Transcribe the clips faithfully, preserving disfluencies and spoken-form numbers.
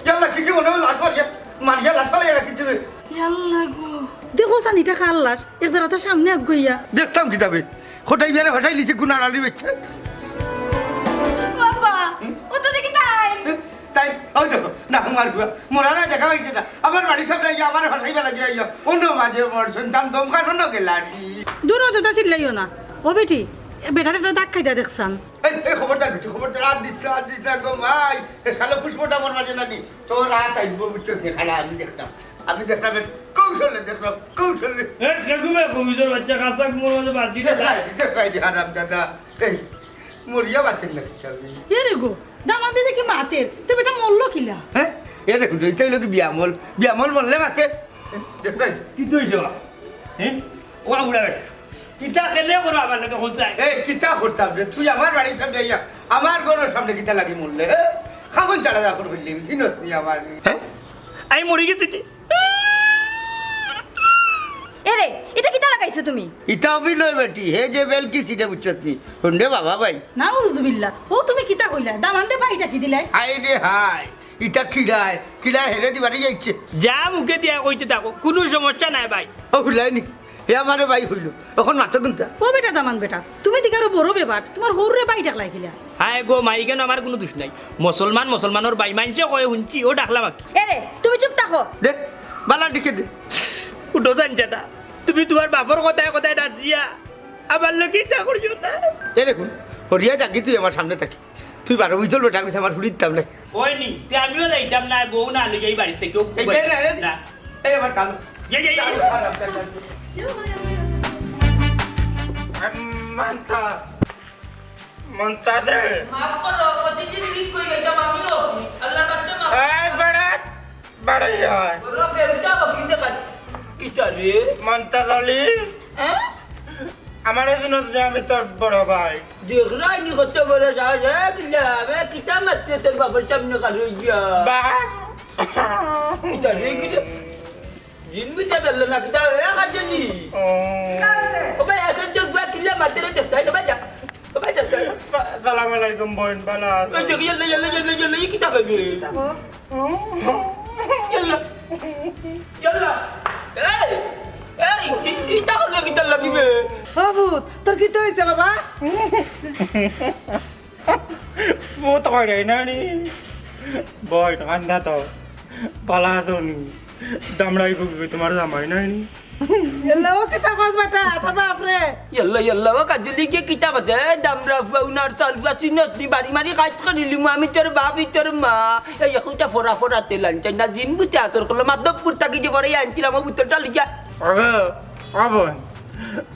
ইয়াল্লা, কি কি মনে হয় লাশ মারিয়া, মারিয়া লাশ ফালাইয়া রাখিছে রে। ইয়াল্লা গো। দেখো চাইন ইটা কার লাশ, এক জারাত সামনে আগুয়াইয়া। দেখতাম কিতা বে, খটাই বিয়ারে ফাটাই লিছে গুনার আলির বাচ্চা। বাবা, ও তো দেখি তাই। তাই, ওই দেখো, না, আমার গুয়া, মোরা না দেখা পাইছে না। আমার বাড়ির সামনে আইয়া, আমার ফাটাইবা লাগিয়া আইয়া, অন্য মাঝে মোর সন্তান দমকার অন্য গেলা আর কি। দূর অযথা চিল্লাইও না। ও বেটি, এ বেটার একটা ধাক্কাই দিয়া দেখছান। এই, এই, খবরদার বেটি, খবরদার, আর দিস না, আর দিস না গো মাই। এ শালা পুষ্পটা আমার মাঝে নানি। তোর রাত আইব, বুঝছো? দেখালা, আমি দেখলাম। আমি দেখলাম, এক কৌশলে দেখলাম, কৌশলে। এ, দেখু বে, কবিতার বাচ্চা, কাঁচা ঘুমের মধ্যে বাজি দেখাই, দেখাই দি, হারাম দাদা। এই, মরিয়া বাঁচেন না কিতা বে? এ রে গো, দামান্দে দেখি মাতের, তো বেটা মরলো কিলা? হ্যাঁ? এ দেখুন, এটা হইলো কি বিয়ামল? বিয়ামল মরলে মাতে? দেখলাই? কিতা অইছে বা? হ্যাঁ? ও বুড়া বেটা। কিতা কেনে করো আমার লগে হন চাই? এই, কিতা করতাম রে? তুই আমার বাড়ির সামনে আইয়া, আমার ঘরের সামনে কিতা লাগি মরলে, হ্যাঁ? খাবন চাড়া দাফন করলি, চিনস নি আমার? হ্যাঁ? আমি মরি গেছি রে। এরে, ইটা কিতা লাগাইছো তুমি? ইটা অভিনয় বেটি, হে যে বেলকি সিটে বুঝছত নি। হুনরে বাবা ভাই। নাউজুবিল্লাহ। ও তুমি কিতা কইলা? দামান্দে ভাই ইটা কি দিলাই? হায় রে হায়, ইটা কিড়ায়, কিড়ায় হেরে দিবারে যাইছে। যা মুখে দিয়া কইতে থাকো, কুনু সমস্যা নাই ভাই। ও হুলায়নি, হে আমারে ভাই কইলো, অখন মাতো কুনতা? ও বেটা দামান্দ বেটা, তুমি দিকারো বড় বেবাট, তুমার হউররে ভাই ডাকলায় কিলা? হায় গো মাই, ইখানো আমার কুনু দুষ নাই। মুসলমান মুসলমানর ভাই, মাইনষে কয় হুনছি, অউ ডাকলাম আর কি। এরে, তুমি চুপ থাকো। দে, বালা ডিকে দে। উঠো চাইন চাচা, তুমি তুমার বাপর কথায় কথায় নাচিয়া আমার লগে ইতা করিও না। এরে হুন, হরিয়া যাগি তুই আমার সামনে থাকি। তুই বারো বুঝল বেটা, আমি আমার হুড়ি দিতাম না। ওই নি, তে আমিও যাইতাম না, বউ না লইয়া এই বাড়িত থাকি। এই যে না, এই না। এই আমার কান। এই, এই, এই। কান খারাপ, কান খারাপ। মান্তা, মান্তা রে। মাফ করো, প্রতিদিন ঠিক কই যাইতাম আমিও। আল্লাহর বান্দা মাফ। এই বেড়া, বাড়াই আয়। বড় বেউতা বকিন্দে কাজ। কিতা রে? মান্তা জালি। হ্যাঁ? আমার এই জন্য আমি তোর বড় ভাই। দেখরায় নি কত বড় সাহস, এ বিল্লা, এ কিতা মাতরে তোর বাবার সামনে কালো অইয়া। বা। কিতা রে, কিতা? জিন বুঝা ধরলো না, কিতা, এ কাজলি? ও। ও ভাই, এখন তোর বুয়া কিলা মাতরে দেখতায় না, ভাই যা। ও ভাই যা, যা। সালাম আলাইকুম বইন, বালা আছো? ওই দেখ, ইয়াল্লা, ইয়াল্লা, ইয়াল্লা, ইয়াল্লা, ই কিতা কইবে? ইয়াল্লা, ইয়াল্লা। এই, এই, ই-, ইতা করলে কিতা লাগিবে? ও পুত, তোর কিতা অইছে বাবা? পুত কই রে নানি? বই, কান্দা তো। বালা আছো নি? দামড়াই কবি তুমার জামাই নাই নি? ইয়াল্লা, ও কিতা কস বেটা, তোর বাপ রে। ইয়াল্লা, ইয়াল্লা, ও কাজলি কে কিতা বাদে? দামড়া ফুয়া, উনার চাল ফুয়া, চিনস নি? বাড়ি মারি কাজ করিলিমু আমি তোর বাপ, ই তোর মা। এই একটা ফোরা ফোরা তেল আনছে না, জিন বুঝে আসর করলো, মাধবপুর থাকি যে ফোরা আনছিলাম, ও বোতলটা লিখা। আগে, আ বইন,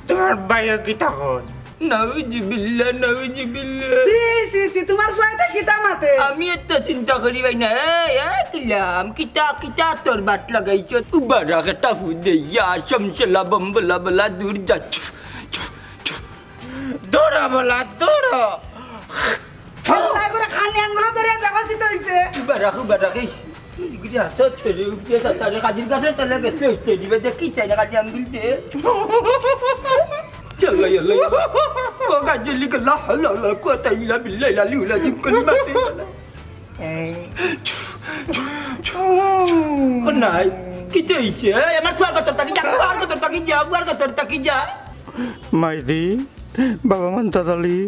তুমার ভাইয়ে কিতা কয়? নাউজুবিল্লাহ, নাউজুবিল্লাহ। ছি, ছি, ছি, তুমার ফুয়াইতে কিতা মাতে? আমি এত চিন্তা করি ভাই না। এই, এই, কিলাম, কিতা, কিতা তোর বাট লাগাইছ? উবা রাখ, একটা ফু দে, ইয়া, শমশলা, বম্বলা, বলা, দূর যা। ছু, ছু, ছু। দৌড়া বলা, দৌড়া। আল্লাহ করে খালি আঙ্গুল ধরে দেখো কিতা অইছে। উবা রাখ, উবা রাখ, এই। এই গুজে হাসত করে উঠে সাসারে কাজির গাছের তলে গেছে, উঠতে দিবে, দেখি চাই না কাজি আঙ্গুল দে। ইয়াল্লা, ইয়াল্লা, ইয়াল্লা। ও গাজলি গেলা, হালা, হালা, কুয়াতা ইলা বিল্লা, ইলা লিউলা, জিম কলি মাতে। ও নাই, কিতা অইছে? এই, আমার ফুয়ার গতর থাকি যা, ফুয়ার গতর থাকি যা, ফুয়ার গতর থাকি যা। মাইদি, বাবা মন্তাজ আলী,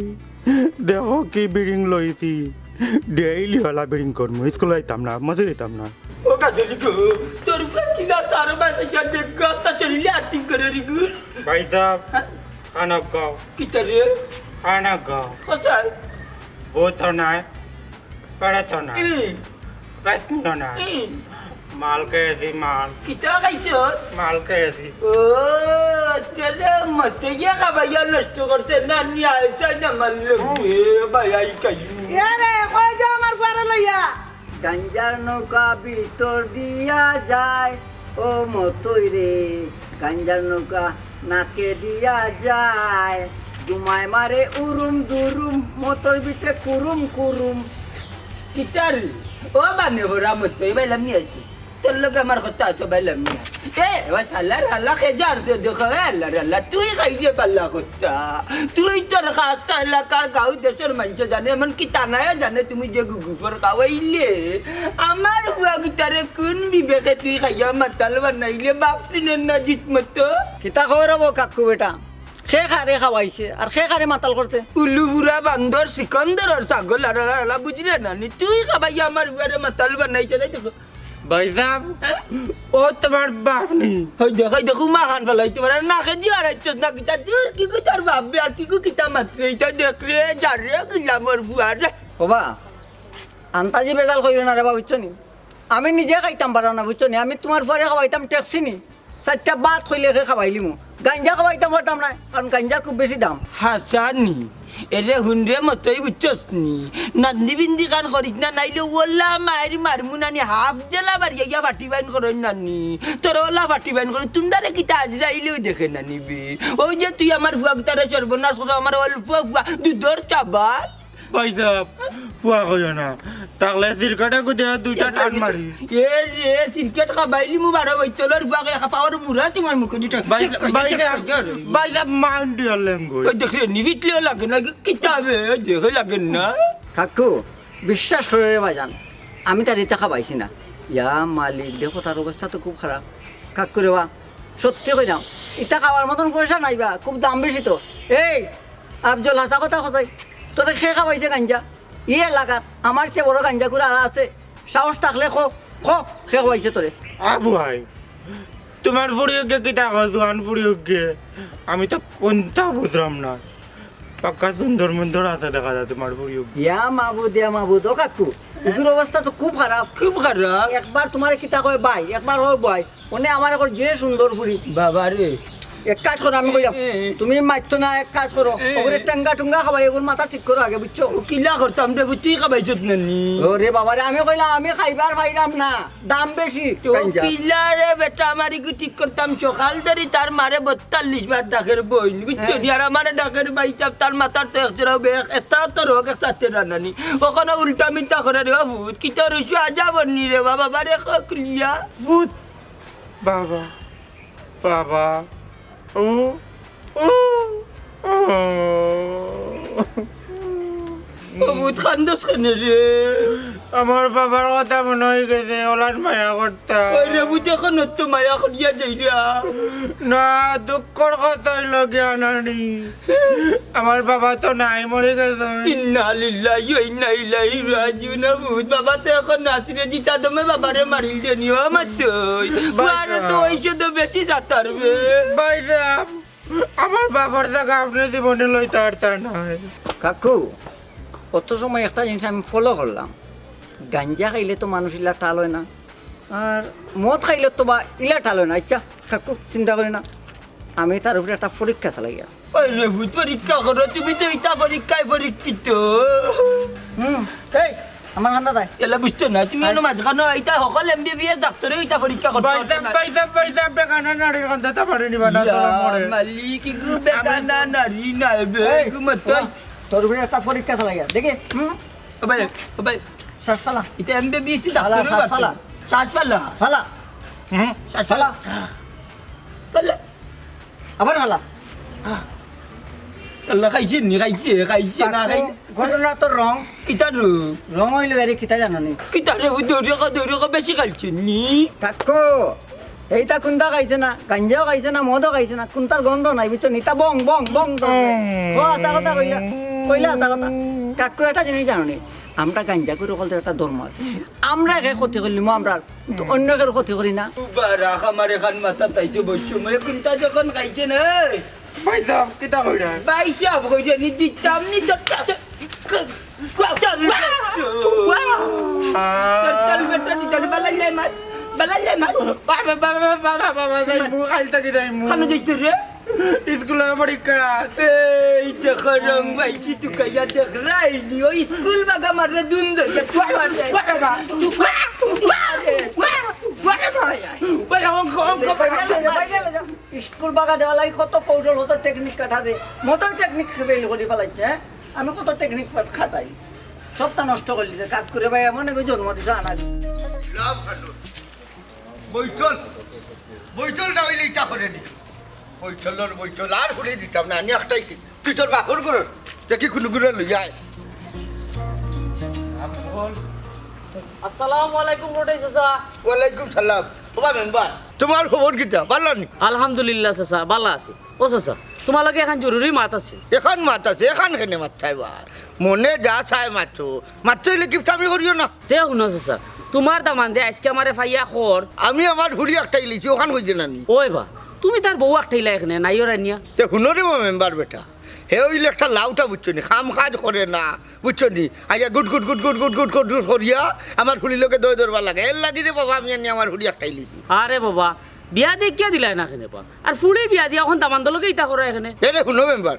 দেখো কি বিড়িং লইছি। ডেইলি হলা বিড়িং করমু, স্কুল যাইতাম না, মসজিদ যাইতাম না। ও গাজলি গো, তোর উপরে কিলা তার মাঝে গিয়া দেখ গো, তা শরীরে আর্থিং করে রে গো। ভাই সাহেব, হ্যাঁ? আনক গাও। কিতা রে? আনক গাও। কোথায়? বউত নাই, পেড়াত নাই। ই। পেট নাই। ই। মাল খেয়েছি, মাল। কিতা খাইছস? মাল খেয়েছি। ও, তেলে মতে গিয়া খাবাইয়া নষ্ট করছে না, নিয়ে আইছে না মারলো রে, ভাই, আই খাইনি। এ রে, কই যাও আমার ঘরে লইয়া? গাঞ্জার নৌকা ভিতর দিয়া যায়, ও মতই রে, গাঞ্জার নৌকা নাকে দিয়া যায়, ধুমায় মারে উরুম দুরুম, মতর ভিতরে কুরুম কুরুম। কিতার? ও বানে হরা মতই, বাইলাম নিয়ে আসি। তোর লগে আমার কথা আছে ভাই লামিয়া। এ, ওই শালার হালা খেজার তো দেখো, এ আল্লাহ রে আল্লাহ, তুই খাইলে পাল্লা কথা। তুই তোর খাস্তা এলাকার গাঁও দেশর মানষে জানে, এমনকি থানায় জানে তুমি যে গুগুফর খাওয়াইলে। আমার ফুয়া গুতারে কোন বিবেকে তুই খাইয়া মাতাল বানাইলে, বাপ চিনস না জিত মতো। কিতা খবর হবো কাকু বেটা? খে খারে খাওয়াইছে, আর খে খারে মাতাল করছে? উলু বুড়া বান্দর সিকন্দরর ছাগল, আর, আর, আর, বুঝলে না নি? তুই খাবাইয়া আমার ফুয়ারে মাতাল বানাইছে, তাই তো। ভাইসাব, ও তোমার বাপ নি? ওই দেখ, ওই দেখ, উমা খান ফালাই তোমার আর নাকে দিয়ে আর আইছস না কিতা? দূর, কি কই তোর বাপ বে, আর কি কই কিতা মাত্র? এটা দেখ রে, যা রে, গুলামর ফুয়া রে। ওবা, আন্তাজি বেজাল কইরো না রে বা, বুঝছো নি? আমি নিজে খাইতাম পারা না, বুঝছো নি? আমি তোমার ফুয়ারে খাওয়াইতাম টেকছি নি। চাইরটা ভাত কইলে খে খাওয়াইলিমু। গাঞ্জা খাওয়াইতাম পারতাম না, কারণ গাঞ্জার খুব বেশি দাম। হাছা নি? এরে হুনরে মতই বুঝছস নি? নান্দি বিন্দি কান করিস না, নাইলে ওলা মায়ের মারমু নানি হাফ জেলা বাড়িয়া ইয়া ফাটি বাইন করইন নানি। তোর ওলা ফাটি বাইন করইন, তুমরারে কিতা আজরাইলেও দেখে না নিবি। ওই যে তুই আমার ফুয়া তারে সর্বনাশ করো, আমার অল্প ফুয়া দুধর চাবাল। ভাইসাব, ফুয়া কইও না। তাকলে সিরকেটে গুদে দুইটা টান মারি। এ রে, সিরকেট খাবাইলিমু বারো বৈতলর ফুয়া কইয়া খাপাওর মুরা তোমার মুখে দুইটা। ভাই, ভাইসাব, ভাইসাব, mind your language। ওই দেখ রে, নিবিটলেও লাগে না, কিতাবে দেখে লাগে না। কাকু, বিশ্বাস করো রে বাজান, আমি তার ইতা খাবাইছি না। ইয়া মালিক, দেখো তার অবস্থা তো খুব খারাপ। কাকু রে বা, সত্যি কইরাম, ইতা খাওয়ার মতন পয়সা নাই বা, খুব দাম বেশি তো। এই, আফজল, হাছা কথা কছাই, তোরে খে খাওয়াইছে গাঞ্জা? ই এলাকাত আমার চেয়ে বড় গাঞ্জা কুরা আছে? সাহস থাকলে খ, খ, খে খাওয়াইছে তোরে? আবু ভাই, তোমার ফুড়ি ওকে কিতা কয়, জোয়ান ফুড়ি ওকে? আমি তো কোনটা বুঝলাম না। পাক্কা সুন্দর মুন্দর আছে দেখা যায় তোমার ফুড়ি ওকে। ইয়া মাবুদ, ইয়া মাবুদ, ও কাকু, ইগুর অবস্থা তো খুব খারাপ। খুব খারাপ? একবার তোমারে কিতা কয় ভাই, একবার হোক ভাই। অনে আমার এখন যে সুন্দর ফুড়ি। বাবা রে। এক কাজ করো, আমি কইলাম, এ, এ। তুমি মারতো না, এক কাজ করো। এ। ওগুলো টেঙ্গা টুঙ্গা খাবাই, ওগুর মাথা ঠিক করো আগে, বুঝছো? ও কিলা করতাম রে, তুই খাবাইছত না নি? ও রে বাবা রে, আমি কইলাম, আমি খাইবার পাইরাম না, দাম বেশি। তো গাঞ্জা। কিলা রে বেটা, আমার ইগু ঠিক করতাম, সকাল ধরি তার মারে বত্তাল্লিশ বার ডাকের বইন, বুঝছো নি? হ্যাঁ। আর আমারে ডাকের ভাইসাব, তার মাথার তো এক জোড়া হবে, এক, একটা তো রোগ, এক চারটে রান্নানি। ওখানে উল্টা মিল্টা করে রে, ও ভূত, কিতা রইছো, আজা বন্নি রে বাবা, বারে খুলিয়া। ভূত। বাবা, বাবা, ও, ও, ও। ও ভূত, কান্দস কেনে রে? আমার বাবার কথা মনে অই গেছে, ওলার মায়া করতা। ওই রে ভূত, এখন তো মায়া করিয়া যাইরা। না, দুঃখর কথা অইলো গিয়া নানি। আমার বাবা তো নাই, মরি গেছইন। ইন্না লিল্লাহি ওয়া ইন্না ইলাইহি রাজিউন। ভূত, বাবা তো এখন নাসিরে জিতা দমে বাবারে মারিল দেনি, ও মাতই। ভাই ফুয়ারে তো সাহেব। ওইসে তো বেশি যাতার বে। ভাই সাহেব, আমার বাবার জাগা আপনে জীবনে লইতা পারতা নায়। কাকু, অত সময় একটা জিনিস আমি follow করলাম, গাঞ্জা খাইলে তো মানুষ ইলা টাল অয় না, আর মদ খাইলে তো বা ইলা টাল অয় না। আচ্ছা, কাকু, চিন্তা করি না, আমি তার উপরে একটা পরীক্ষা চালাই আর। ওই রে ভূত, পরীক্ষা করো, তুমি তো ইতা পরীক্ষায় পরীক্ষিত। হুম, এই, আমার কান্দা দেয়। এলা বুঝতো না, তুমি অনো মাঝখানো ইতা হকল এমবিবিএস ডাক্তারে ইতা পরীক্ষা করতে পারতো না। ভাই সাহেব, ভাই সাহেব, বেগানা নারীর কান্দা তো পারেনি বানা, ইয়া তোরা মরে। মালিক, ইগু বেগানা নারী না, বে, এই, ইগু মত। তোর উপরে একটা পরীক্ষা চালাই আর, দেখি, হুম? ও ভাই, ও ভাই। শ্বাস ফালা। ইতা এমবিবিএস ফালা, ডাক্তারে শ্বাস ফালা। শ্বাস ফালা। ফালা। হুম? শ্বাস ফালা। ফালা। ফালা। আবার ফালা। আল্লাহ, খাইছে নি, খাইছে, খাইছে না, তাকু খাইছে। ঘটনা তো রং। কিতা রং? রং অইলো, আরে কিতা জানো নি? কিতা রে, ওই দৌড়ে কা, দৌড়ে কা বেশি খাইছে নি? তাকু, এইটা কুন্তা খাইছে না, গাঞ্জাও খাইছে না, মদও খাইছে না, কুন্তার গন্ধ নাই, বুঝছো নি? তা বং, বং, বং, বং। হুম। ও, হাছা কথা কইলা, কইলা হাছা কথা। কাকু, একটা জিনিস জানো নি? আমরা গাঞ্জা করি অকল তো একটা ধর্ম আছে। আমরা একে ক্ষতি করলিমু আমরা, কিন্তু অন্য কেউ ক্ষতি করি না। উবা রাখ, আমার এখান মাথা তাইছে বৈষম্য, কুন্তা যখন খাইছে না, এই। ভাই সাহেব, কিতা কইরা? ভাই সাহেব কইরা, নি দিতাম নি তো, তো, তো, চল, চল, বেটা, দিতাম নি, বালাই লাই মার, বালাই লাই মার। বাবা, বাবা, বাবা, বাবা, যাইমু, খাইল থাকি যাইমু। খানো যাইতে রে? স্কুলে পরীক্ষা। এই দেখো রং বাইছি তুকাইয়া দেখ রাইনি, ওই স্কুল বাগা মারবে দুন ধরিয়া, তুই মারবে। বাবা, বাবা, বাবা, বাবা, বাবা, বাবা, বাবা, অঙ্ক, অঙ্ক, বাবা, বাবা, বাবা। স্কুল বাগা দেওয়া লাগি কত কৌশল, কত টেকনিক কাটারে। মতই টেকনিক ফেল করি ফেলাইছে, হ্যাঁ? আমি কত টেকনিক ফা-, খাটাই। সবটা নষ্ট করি দিছে। কাজ করে ভাই এমন এগো জন্ম দিছে আনার। Love hundred। বৈঠল, বৈঠল না অইলে ইতা করে নি। বৈঠলর বৈঠল আর হুড়ি দিতাম না, আনি একটাই কি? তুই তোর বাপর করর, দেখি কুনু গুণে লই আয়। আসসালামু আলাইকুম লটাই চাচা। ওয়ালাইকুম সালাম। ওবা মেম্বার, তোমার খবর কিতা? ভালা নি? আলহামদুলিল্লাহ চাচা, ভালা আছি। ও চাচা, তোমার লগে এখান জরুরি মাত আছে। এখান মাত আছে, এখান কেনে মাত চাই বা? মনে যা চায় মাতো, মাততে অইলে কিপটামি করিও না। তে হুনো চাচা, তোমার দামান্দে আইজকে আমারে পাইয়া কর। আমি আমার হুড়ি একটাই লিছি, ওখান কইছে না নি? ওই বা, তুমি তার বউ একটাইলা এখানে, নাইও রানিয়া। তে হুনো রে বা মেম্বার বেটা, হে অইলে একটা লাউটা বুঝছো নি, কাম কাজ করে না, বুঝছো নি? আইয়া গুট গুট গুট গুট গুট গুট গুট গুট করিয়া আমার হুড়ির লগে দই দরবার লাগে। এর লাগি রে বাবা আমি আনি আমার হুড়ি একটাই লিছি। আরে বাবা, বিয়া দেখিয়া দিলায় না কেনে বা? আর ফুড়ি বিয়া দিয়া অখন দামান্দর লগে ইতা করা এখানে। এরে হুনো মেম্বার,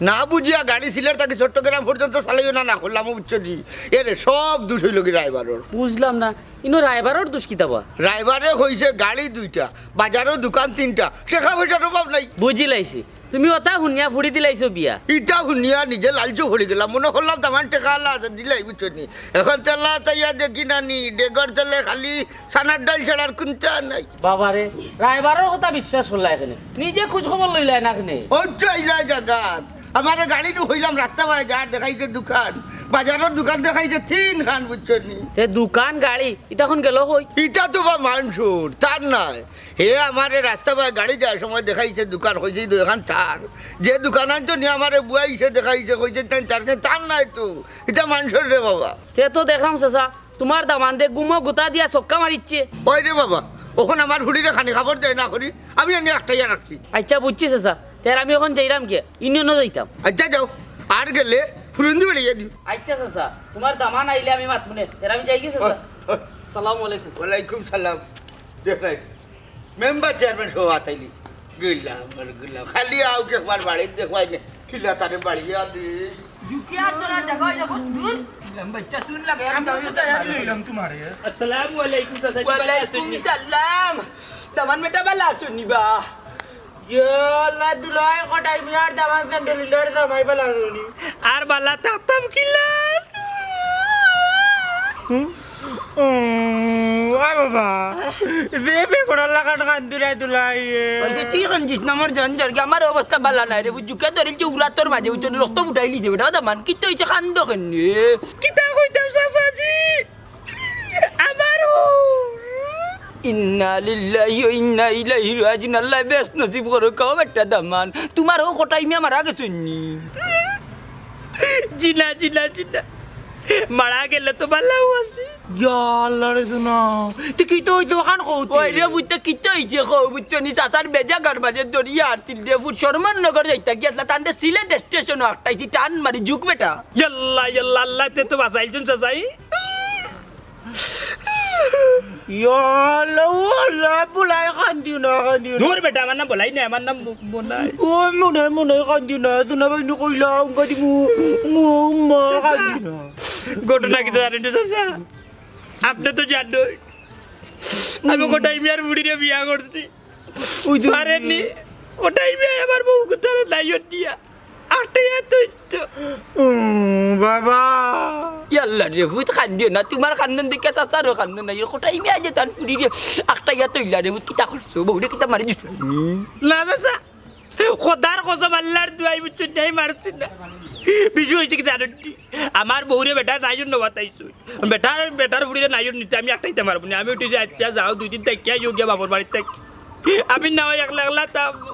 না বুঝিয়া গাড়ি সিলেট থাকি চট্টগ্রাম পর্যন্ত চালাইও না, না করলাম, বুঝছো নি? এরে সব দোষ অইলো কি ড্রাইভারর। বুঝলাম না, ইনো ড্রাইভারর দোষ কিতা বা? ড্রাইভারে কইছে গাড়ি দুইটা, বাজারো দোকান তিনটা, টেকা পয়সার অভাব নাই। বুঝিলাইছি, তুমি ওটা হুনিয়া ফুড়ি দিলাইছো বিয়া। ইটা হুনিয়া নিজে লালচু পড়ি গেলাম, মনে করলাম তেমন টেকা আলা আছে, দিলাই, বুঝছো নি? এখন তেলা তাইয়া দেখি না নি, ডেগর তেলে খালি চানার ডাইল ছাড়ার কুন্তা নাই। বাবারে, ড্রাইভারর কথা বিশ্বাস করলা এখানে, নিজে খোঁজ খবর লইলায় না কেনে। ওই তো আইলা জাগাত। আমারে গাড়ি নু কইলাম রাস্তা বায় যার, দেখাইছে দোকান, বাজারর দোকান দেখাইছে তিন খান, বুঝছো নি? তে দোকান গাড়ি, ইতা এখন গেল কই? ইটা তো বা মানষর, তার নায়। হে আমারে রাস্তা বায় গাড়ি যাওয়ার সময় দেখাইছে দোকান, কইছে এই দোকান তার। যে দোকান আনতো নি আমারে বুয়াইছে, দেখাইছে, কইছে তাই তার, তার নায় তো। ইটা মানষর রে বাবা। তে তো দেখলাম চাচা, তোমার দামান্দে গুমো গুতা দিয়া ছক্কা মারিচ্ছে। ওই রে বাবা, অখন আমার ফুড়িরে খানি খাবার দেয় না করি, আমি আনি একটাইয়া রাখছি। আচ্ছা বুঝছি চাচা, তে আর আমি অখন যাইরাম গিয়া, ইউনিয়নো যাইতাম। আচ্ছা যাও, আর গেলে ফুরুন্দি বেড়িয়ে দিও। আচ্ছা চাচা, তোমার দামান আইলে আমি মাতমুনে, তে আর আমি যাই গি চাচা। ওই, ওই। আসসালামু আলাইকুম। ওয়ালাইকুম সালাম। দেখ নাই, মেম্বার চেয়ারম্যান সহ আতাইলি। গেলাম আর গেলাম, খালি আউক একবার বাড়িত দেখবায় নে, কিলা তারে বাড়িয়া দে। জুকিয়ার তোরা জাগা অইয়া বহুত দূর। লম্বা ইচ্ছা চুল লাগে, আমি আমি তো তাড়াতাড়ি লইলাম তোমারে। আসসালামু আলাইকুম চাচা, ভালা আছইন নি? ওয়ালাইকুম সালাম। দামান বেটা ভালা আছইন নি বা? ইয়া আল্লাহ, দুলাভাই কটাই মিয়ার দামান স্যান্ডেল ইলার জামাই ভালা আছইন নি? আর ভালা থাকতাম কিলা? হুম? উম, ওই বাবা, যে বেগুনের লাখান কান্দি রে দুলাভাই। ওই যে তুই কান্দিস না, আমার জান যার কি, আমার অবস্থা ভালা নাই রে, বুঝছু? কে ধরিল যে উড়াতর মাঝে, বুঝছু? রক্ত ফুটাইলিছে বেটা, দামান, কিতা অইছে, কান্দো কেনে? কিতা কইতাম চাচাজি? আমার ও ইন্না লিল্লাহি ওয়া ইন্না ইলাইহি রাজিউন। আল্লাহ বেশ নসিব করো, কও বেটা দামান। তোমার ও কটাই মিয়া মারা গেছইন নি? জি না, জি না, জি না। মারা গেলে তো ভালাউ আছে। ইয়া আল্লাহ রে সোনা। তে কিতা অইছে অখান কও তে। ওই রে বুঝতে কিতা অইছে কও, বুঝছো নি? চাচার বেজাগার মাঝে দরিয়া আর তিল দে ফুট শর্মার নগর যাইতা গিয়া আসলা, তানরে সিলেট স্টেশনো আটকাইছি, টান মারি জুক বেটা। ইয়াল্লা, ইয়াল্লা, আল্লাহ তে তো বাঁচাইছইন চাচাই। ইয়া আল্লাহ, ও আল্লাহ, বুলাই কান্দিও না, কান্দিও না। দূর বেটা, আমার নাম বুলাই না, আমার নাম বু-, বুলাই। ও মনে হয়, মনে হয় কান্দিও না, সোনা ভাই নু কইলা, উঙ্গা দিমু, মু-, মা কান্দিও না। ঘটনা কিতা জানেন তো চাচা? আপনে তো জানইন। আমি কটাই মিয়ার ফুড়িরে বিয়া করছি। ওই যে পারেননি। কটাই মিয়া আমার বউ কুতারে নাইও দিয়া। আটে এতই তো। উম, বাবা। ইয়াল্লা রে, ভূত কান্দিও না, তোমার কান্দন দেখে চাচারও কান্দন নাই। কটাই মিয়া যে তান ফুড়িরে আটে এতই ইলা রে, ভূত কিতা করছো? বউরে কিতা মারি দিছো? না, চাচা। খোদার কসম, আল্লাহর দোয়াই, বুঝছো, নাই মারছি না। বিষয় অইছে কিতা জানইন নি? আমার বউরে বেটায় নাইওর নু মাতাইছে। বেটার, বেটার ফুড়িরে নাইওর নিতে আমি আটকাইতাম পারমু না। আমি উঠি যে, "আচ্ছা, যাও, দুই দিন থাকিয়া আইও গিয়া বাপর বাড়িত থাকি।" আমি না অয় একলা একলা থাকমু।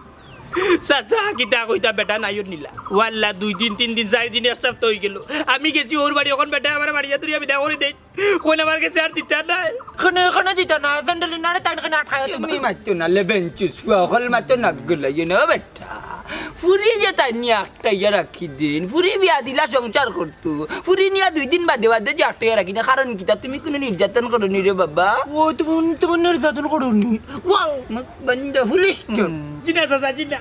চাচা, কিতা কইতা, বেটায় নাইওর নিলা। ও আল্লাহ, দুই দিন, তিন দিন, চাইর দিন, এক সপ্তাহ অইগেলো। আমি গেছি অউর বাড়ি, অখন বেটায় আমারে মারিয়া তুরিয়া বিদায় করি দেইন। কইন আমার গেছে আর দিতা নায়। কেনে, কেনে দিতা নায়? স্যান্ডেল ইনারে তাইন কেনে আটকাইয়া তুমি মারতো না, লেবেন চুষুয়া, হকল মারতো না, গুলাইও না, ও বেটা। ফুড়ি যে তাইন নিয়া আটকাইয়া রাখি দেইন। ফুড়ি বিয়া দিলা সংসার করতো। ফুড়ি নিয়া দুই দিন বাদে বাদে যে আটকাইয়া রাখি দেইন। কারণ কিতা? তুমি কুনু নির্যাতন করো নি রে বাবা? ও, তুমি, তুমি নির্যাতন করো নি? ওয়াও। মুখ বন্ধ, হুলিস চোখ। জি না, চাচা, জি না।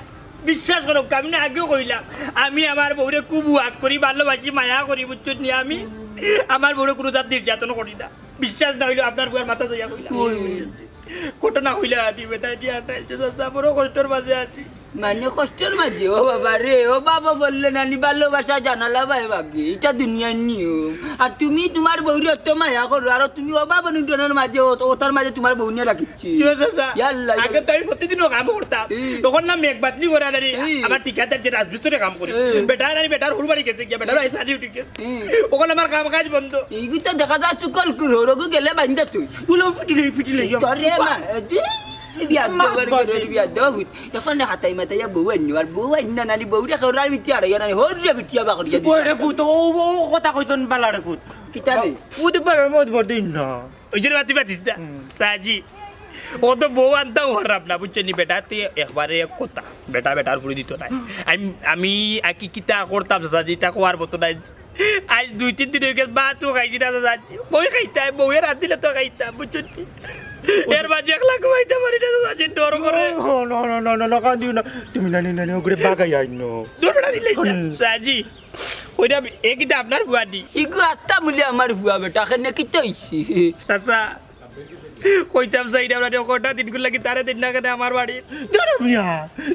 বিশ্বাস করো, আমি না আগেও কইলাম, আমি আমার বউরে খুব ওয়াক করি, ভালোবাসি, মায়া করি, বুঝছো নি? আমি আমার বউরে কুনু জাত নির্যাতন করি না। বিশ্বাস না অইলে আপনার বউর মাথা চাইয়া কইলাম। ওই, ওই, ওই। ঘটনা কইলা আদি বেটায় দিয়া আটাইছে, চাচা, বড় কষ্টর মাঝে আছি। মানে কষ্টর মাঝে, ও বাবা রে, ও বাবা বললে নানি ভালোবাসা জানালা ভাই বাগে, ইটা দুনিয়ার নিয়ম। আর তুমি তুমার বউরে অত মায়া করো, আর তুমি ও বাবা নুটনের মাঝে, ও, ওটার মাঝে তুমার বউ নিয়া রাখিছি। কি হয়েছে, স্যার? ইয়াল্লা, আগে তো আমি প্রতিদিনও কাম করতাম। হুম। তখন না মেঘ বাদলি করে আনারি, হুম। আমার ঠিকাদার যে রাজমিস্ত্রি কাম করে। হুম। বেটা আনারি, বেটার হুরু বাড়ি গেছে গিয়া, বেটার বাড়ি সাজি উঠে গেছে। হুম। ওখানে আমার কাম কাজ বন্ধ। এইগু তো দেখা যায় চুকল কুর, হরগু গেলে বান্ধা তুই। উলো ফুটি লই, ফুটি লই। তোরে মা, এ, তুই বিয়া দেওয়ার করে বিয়া দেওয়া হুই। এখন হাতাই মাতাইয়া বউ আইন্য, আর বউ আইন্য নানি বউ রে খেউরার ভিতরে আড়াইয়া নানি, হর রে বিটিয়া বা করিয়া দিতা। ওই রে ফুত, ও, ও কথা কইছন বালা রে ফুত। কিতা রে? ফুত পাবে মত বড় দিন না। ওই যে মাতি মাতিস না, হুম। সাজি। ও তো বউ আনতাও খারাপ না, বুঝছো নি বেটা? তুই একবারে এক কথা, বেটা বেটার ফুড়ি দিত নাই। আমি, আমি আকি কিতা করতাম সাজি, তা কোয়ার মতো নাই। আজ দুই তিন দিন হয়ে গেছে, ভাতও খাইছি না তো যাচ্ছি। কই খাইতাম? বউয়ে রাঁধিলে তো খাইতাম, বুঝছো নি? এর মাঝে একলা ঘুমাইতে পারি না তো যাচ্ছি, ডর করে। ও, না, না, না, না, না, কান্দিও না। তুমি নানি, নানি, ওগুরে বাগাই আইনো। দূর বেটা দিলে হুম। সাজি। কইরাম, এ কিতা আপনার ফুয়া নি? ইগু আস্তা মুলে আমার ফুয়া বেটা, কেনে কিতা হইছে? চাচা, কইতাম চাই না, মানে, কটা দিন গুলা কি তারে দিন না কেনে আমার বাড়ি? ধরো মিয়া,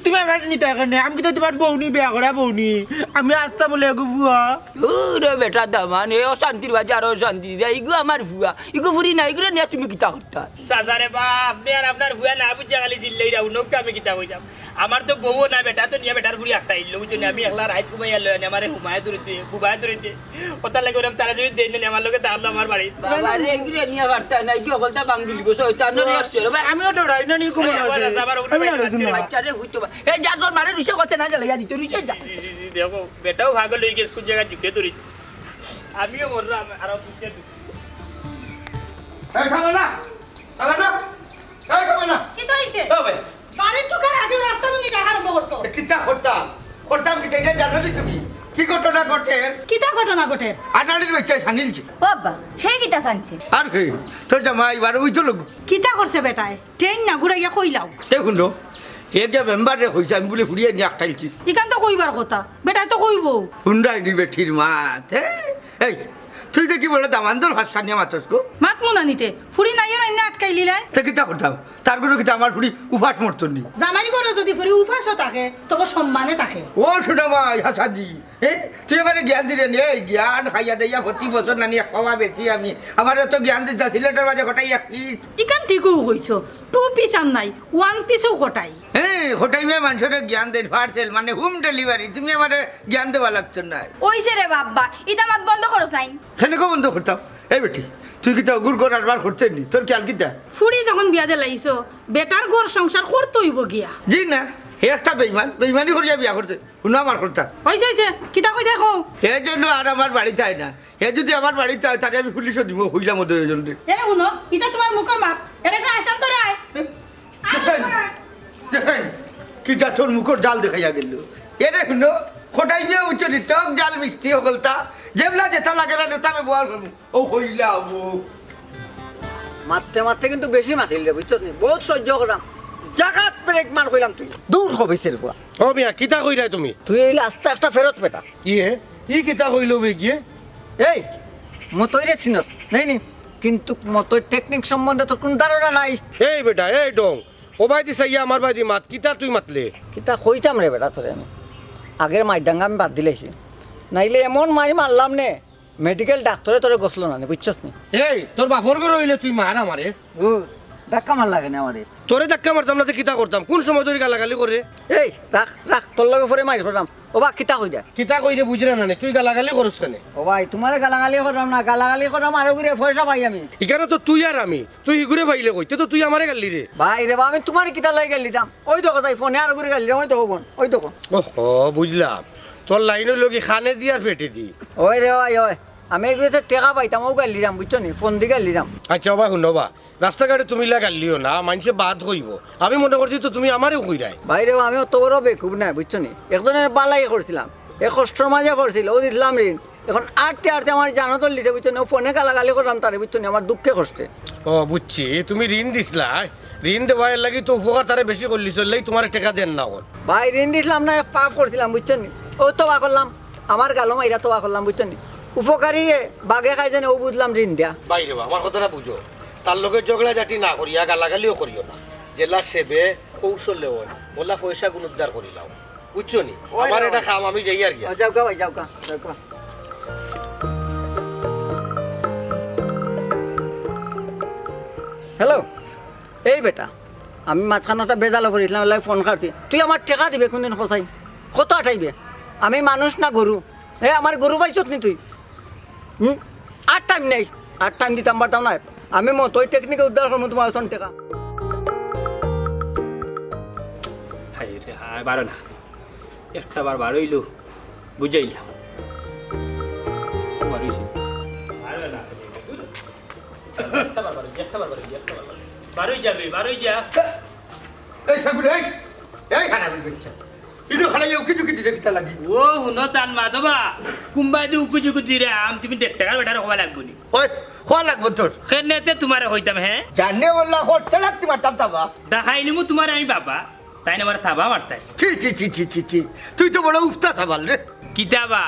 তুমি আমার নিতা কেনে? আমি কিতা তুমার বউ নি, বিয়া করা বউ নি? আমি আস্তা মুলে এগু ফুয়া। ও রে বেটা দামান, এ অশান্তির মাঝে আরো অশান্তি। যা, ইগু আমার ফুয়া, ইগু ফুড়ি না, ইগুরে নিয়া তুমি কিতা করতা? চাচা রে বা, আপনি আর আপনার ফুয়া না বুঝিয়া খালি চিল্লাইরা, উনকে আমি কিতা কইতাম? আমার তো বউও না, বেটা তো নিয়া বেটার ফুড়ি একটা আইলো, বুঝছো নি? আমি একলা রাইত ঘুমাইয়া লই আনি, আমারে ঘুমায় ধরিতে, ঘুমায় ধরিতে। ওটার লাগি ওরম তারা যদি দেন না, আমার লগে তাহলে আমার বাড়ি। বাবা রে, এগুলো নিয়া পারতা না, কি হকলতা বাঙ্গিল গো, শয়তান রে, আসছে রে ভাই। আমিও ডরাই না, নি ঘুমাই আরে, আবার আছে। আছে, আবার উঠে আরে, বাড়ি আরে, আছে। না। বাচ্চা রে, হুইতো বা। এ, যা তোর মারে রুষে কথা না জ্বালাইয়া দিত, রুষে যা। জি, জি, জি, দেখো, বেটাও ভাগল হয়ে গেছে, কোন জায়গায় ঢুকে ধরেছে। আমিও মরলাম, আরো বুঝতে ঢুকে। এই, খাবে না? খাবে না? এই, খাবে না? কিতা হইছে? ও ভাই। বাড়িত ঢুকার আগে রাস্তা তুমি দেখা আরম্ভ করছো। এ, কিতা করতাম? করতাম কিতা? এটা জানো নি তুমি? কি ঘটনা ঘটে? কিতা ঘটনা ঘটে? আনাড়ির বাচ্চায় সানিলছে। ও আব্বা, সে কিতা সানছে? আর কি? তোর জামাই বারো ওই তো লোক। কিতা করছে বেটায়? ট্রেন না ঘুরাইয়া কইলাও। তে শুনো, এ যে মেম্বার রে কইছে, আমি বলে ঘুরিয়ে নিয়ে আটকাইছি। ইখান তো কইবার কথা, বেটায় তো কইবো। হুন্ডাই নি বেটির মাত, হে? এই, তুই দেখি বলে দামান্দর ভাষা নিয়ে মাতস গো। মাত মুনা নিতে, ফুড়ি নাইও নাই না আটকাইলিলাই। তে কিতা করতাম? তার ঘরো কিতা আমার ফুড়ি উপাস মরতো নি? জামাই ঘরো যদি ফুড়ি উপাসও থাকে, তবু সম্মানে থাকে। ও সুনামাই, হাসাজি, এ, তুই আমারে জ্ঞান দিরে নি, এই জ্ঞান খাইয়া দেইয়া প্রতি বছর নানি এক পাওয়া বেশি আমি। আমারে তো জ্ঞান দিতা সিলেটের মাঝে কটাই এক পিস। ইখান ঠিকও কইছো, টু পিস আর নাই, ওয়ান পিসও কটাই। হ্যাঁ, কটাই মেয়ে মানুষরে জ্ঞান দেন, পার্সেল মানে হোম ডেলিভারি, তুমি আমারে জ্ঞান দেওয়া লাগতো না। ওইছে রে বাব্বা, ইতা মাত বন্ধ করো সাইন। কেনেকে বন্ধ করতাম? এই বেটি, তুই কিতা ওগুর ঘর আরবার করতে নি? তোর খেয়াল কিতা? ফুড়ি যখন বিয়া দিলাইছো, বেটার ঘর সংসার করতে হইব গিয়া। জি না, হে একটা বেইমান, বেইমানি করিয়া বিয়া করতে। হুনো আমার কথা। হইছে, হইছে, কিতা কই দেখো। হে যেন আর আমার বাড়িত আয় না। হে যদি আমার বাড়িত আয়, তারে আমি পুলিশও দিব, কইলাম ওদের ওই জন্য। এরে হুনো, ইতা তোমার মুখর মাত। এরে গো, আসান তোরা আয়। আয়, দেখেন, তোরা আয়। দেখেন, কি জাতর মুখর জাল দেখাইয়া গেল। এরে হুনো, খোটাই দিয়ে উঠছে নি, টক জাল মিষ্টি হকলতা। যেবলা যেটা লাগে না, নেতা আমি বল করবো। ও হইলা ও। মারতে মারতে কিন্তু বেশি মাতিল রে, বুঝছস নি? বহুত সহ্য করলাম। জাগাত ব্রেক মার কইলাম তুই। দূর হবিসের ফুয়া। ও মিয়া, কিতা কইরায় তুমি? তুই অইলে আস্তা একটা ফেরত বেটা। ইয়ে, ই কিতা কইলো বে গিয়ে? এই, মতইরে চিনস, নেই নি? কিন্তু মতই টেকনিক সম্বন্ধে তোর কোনো ধারণা নাই। এই বেটা, এই ডং, ও বায়দি চাইয়া আমার বায়দি মাত, কিতা তুই মাতলে? কিতা কইতাম রে বেটা তোরে আমি? আগের মাইর ডাঙ্গা আমি বাদ দিলাইছি। নাইলে এমন মাইর মারলাম নে, মেডিকেল ডাক্তরে তোরে গছলো না নে, বুঝছস নি? এই, তোর বাপর ঘর অইলে তুই মার আমারে। ও, ধাক্কা মার লাগে না আমারে। তোরে ধাক্কা মারতাম না, তে কিতা করতাম? কোন সময় ধরি গালাগালি করে? এই, রাখ, রাখ, তোর লগে পরে মাইর করলাম। ও বা, কিতা কইরা? কিতা কইরে বুঝরে না নে, তুই গালাগালি করস কেনে? ও ভাই, তোমারে গালাগালি করলাম না, গালাগালি করলাম আরো করে পয়সা পাই আমি। ইখানো তো তুই আর আমি, তুই হিগুরে পাইলে কইতে তো তুই আমারে গালি রে। ভাই রে বা, আমি তোমারে কিতা লাগি গালি দিতাম? ওই দেখো তাই ফোনে আরো করে গালি দিলাম, ওই দেখো ফোন, ওই দেখো। ওহো, বুঝলাম। তোর লাইন অইলো কি কানে দি আর পেটে দি? ওই রে ভাই, ওই। আমি এগুলোতে টেকা পাইতাম, ও গালি দিলাম, বুঝছো নি? ফোন দি গালি দিলাম। আচ্ছা, ও বা, হুনো বা। রাস্তাঘাটে তুমি ইলা গালিও না, মানষে বাদ কইবো। আমি মনে করছি তো তুমি আমারেও কইরায়। ভাই রে, আমি অত বড় বেকুব নায়, বুঝছো নি? একজনের বালাই করছিলাম, এ কষ্টর মাঝে করছিল, ও দিছিলাম ঋণ। এখন আটতে আটতে আমার জানো তো লিতে, বুঝছো নি? ও ফোনে গালাগালি করলাম তারে, বুঝছো নি? আমার দুঃখে কষ্টে। ও, বুঝছি, তুমি ঋণ দিছিলা, ঋণ দেওয়া এর লাগি তো উপকার তারে বেশি করলি, চললেই তোমার টেকা দেন না এখন। ভাই, ঋণ দিছিলাম না, এক পাপ করছিলাম, বুঝছো নি? ও তওবা করলাম, আমার গালো মাইরা তওবা করলাম, বুঝছো নি? উপকারীরে বাঘে খায় জানে, ও বুঝলাম ঋণ দেয়া। ভাই রে বা, আমার কথাটা বুঝো। তার লগে ঝগড়াঝাটি না করিয়া গালাগালিও করিও না। জেলা সেবে কৌশলে হয়। ওলা পয়সাগুন উদ্ধার করিলাও, বুঝছো নি? ওই আমার রে, এটা ওই। কাম, আমি যাইয়ার গিয়া। ও, যাওগা ভাই, যাওগা, যাওগা। হ্যালো, এই বেটা, আমি মাঝখানো একটা বেজালো পড়িছলাম, এর লাগি ফোন কাটছি। তুই আমার টেকা দিবে কুনদিন কছাইন? কত আটাইবে? আমি মানুষ না গরু? এ, আমার গরু পাইছত নি তুই? হুম? আর টাইম নেই, আর টাইম দিতাম পারতাম না। আমি মতই টেকনিকে উদ্ধার করমু তুমার অসন টেকা। হায় রে হায়, বারো না। একটা বার বার অইলো, বুঝাইলাম। বারো অইছে। বারো না। একটা বার বার অইছে, একটা বার বার অইছে, একটা বার বার অইছে। বারো অই যা বে, বারো অই যা। এই ঠাকুর, এই, এই হারামি বাচ্চা। ইনো খাড়াইয়া উকি ঝুঁকি দিতে কিতা লাগি? ও, হুনো তান মাধবা, কুম্বাইদি উকি ঝুঁকি দিরাম, তুমি দেড় টেকার বেটারে কওয়া লাগবো নি? ওই, কওয়া লাগবো তোর। কেনেতে তুমারে কইতাম, হে? জানে ওলা, হট ছাড়া তুমার তাম তাবা। দেখাইলিমু তুমারে আমি বাবা, তাইন আমারে থাবা মারতায়। ছি, ছি, ছি, ছি, ছি, ছি। তুই তো বড় উফতা সাবাল রে। কিতা বা,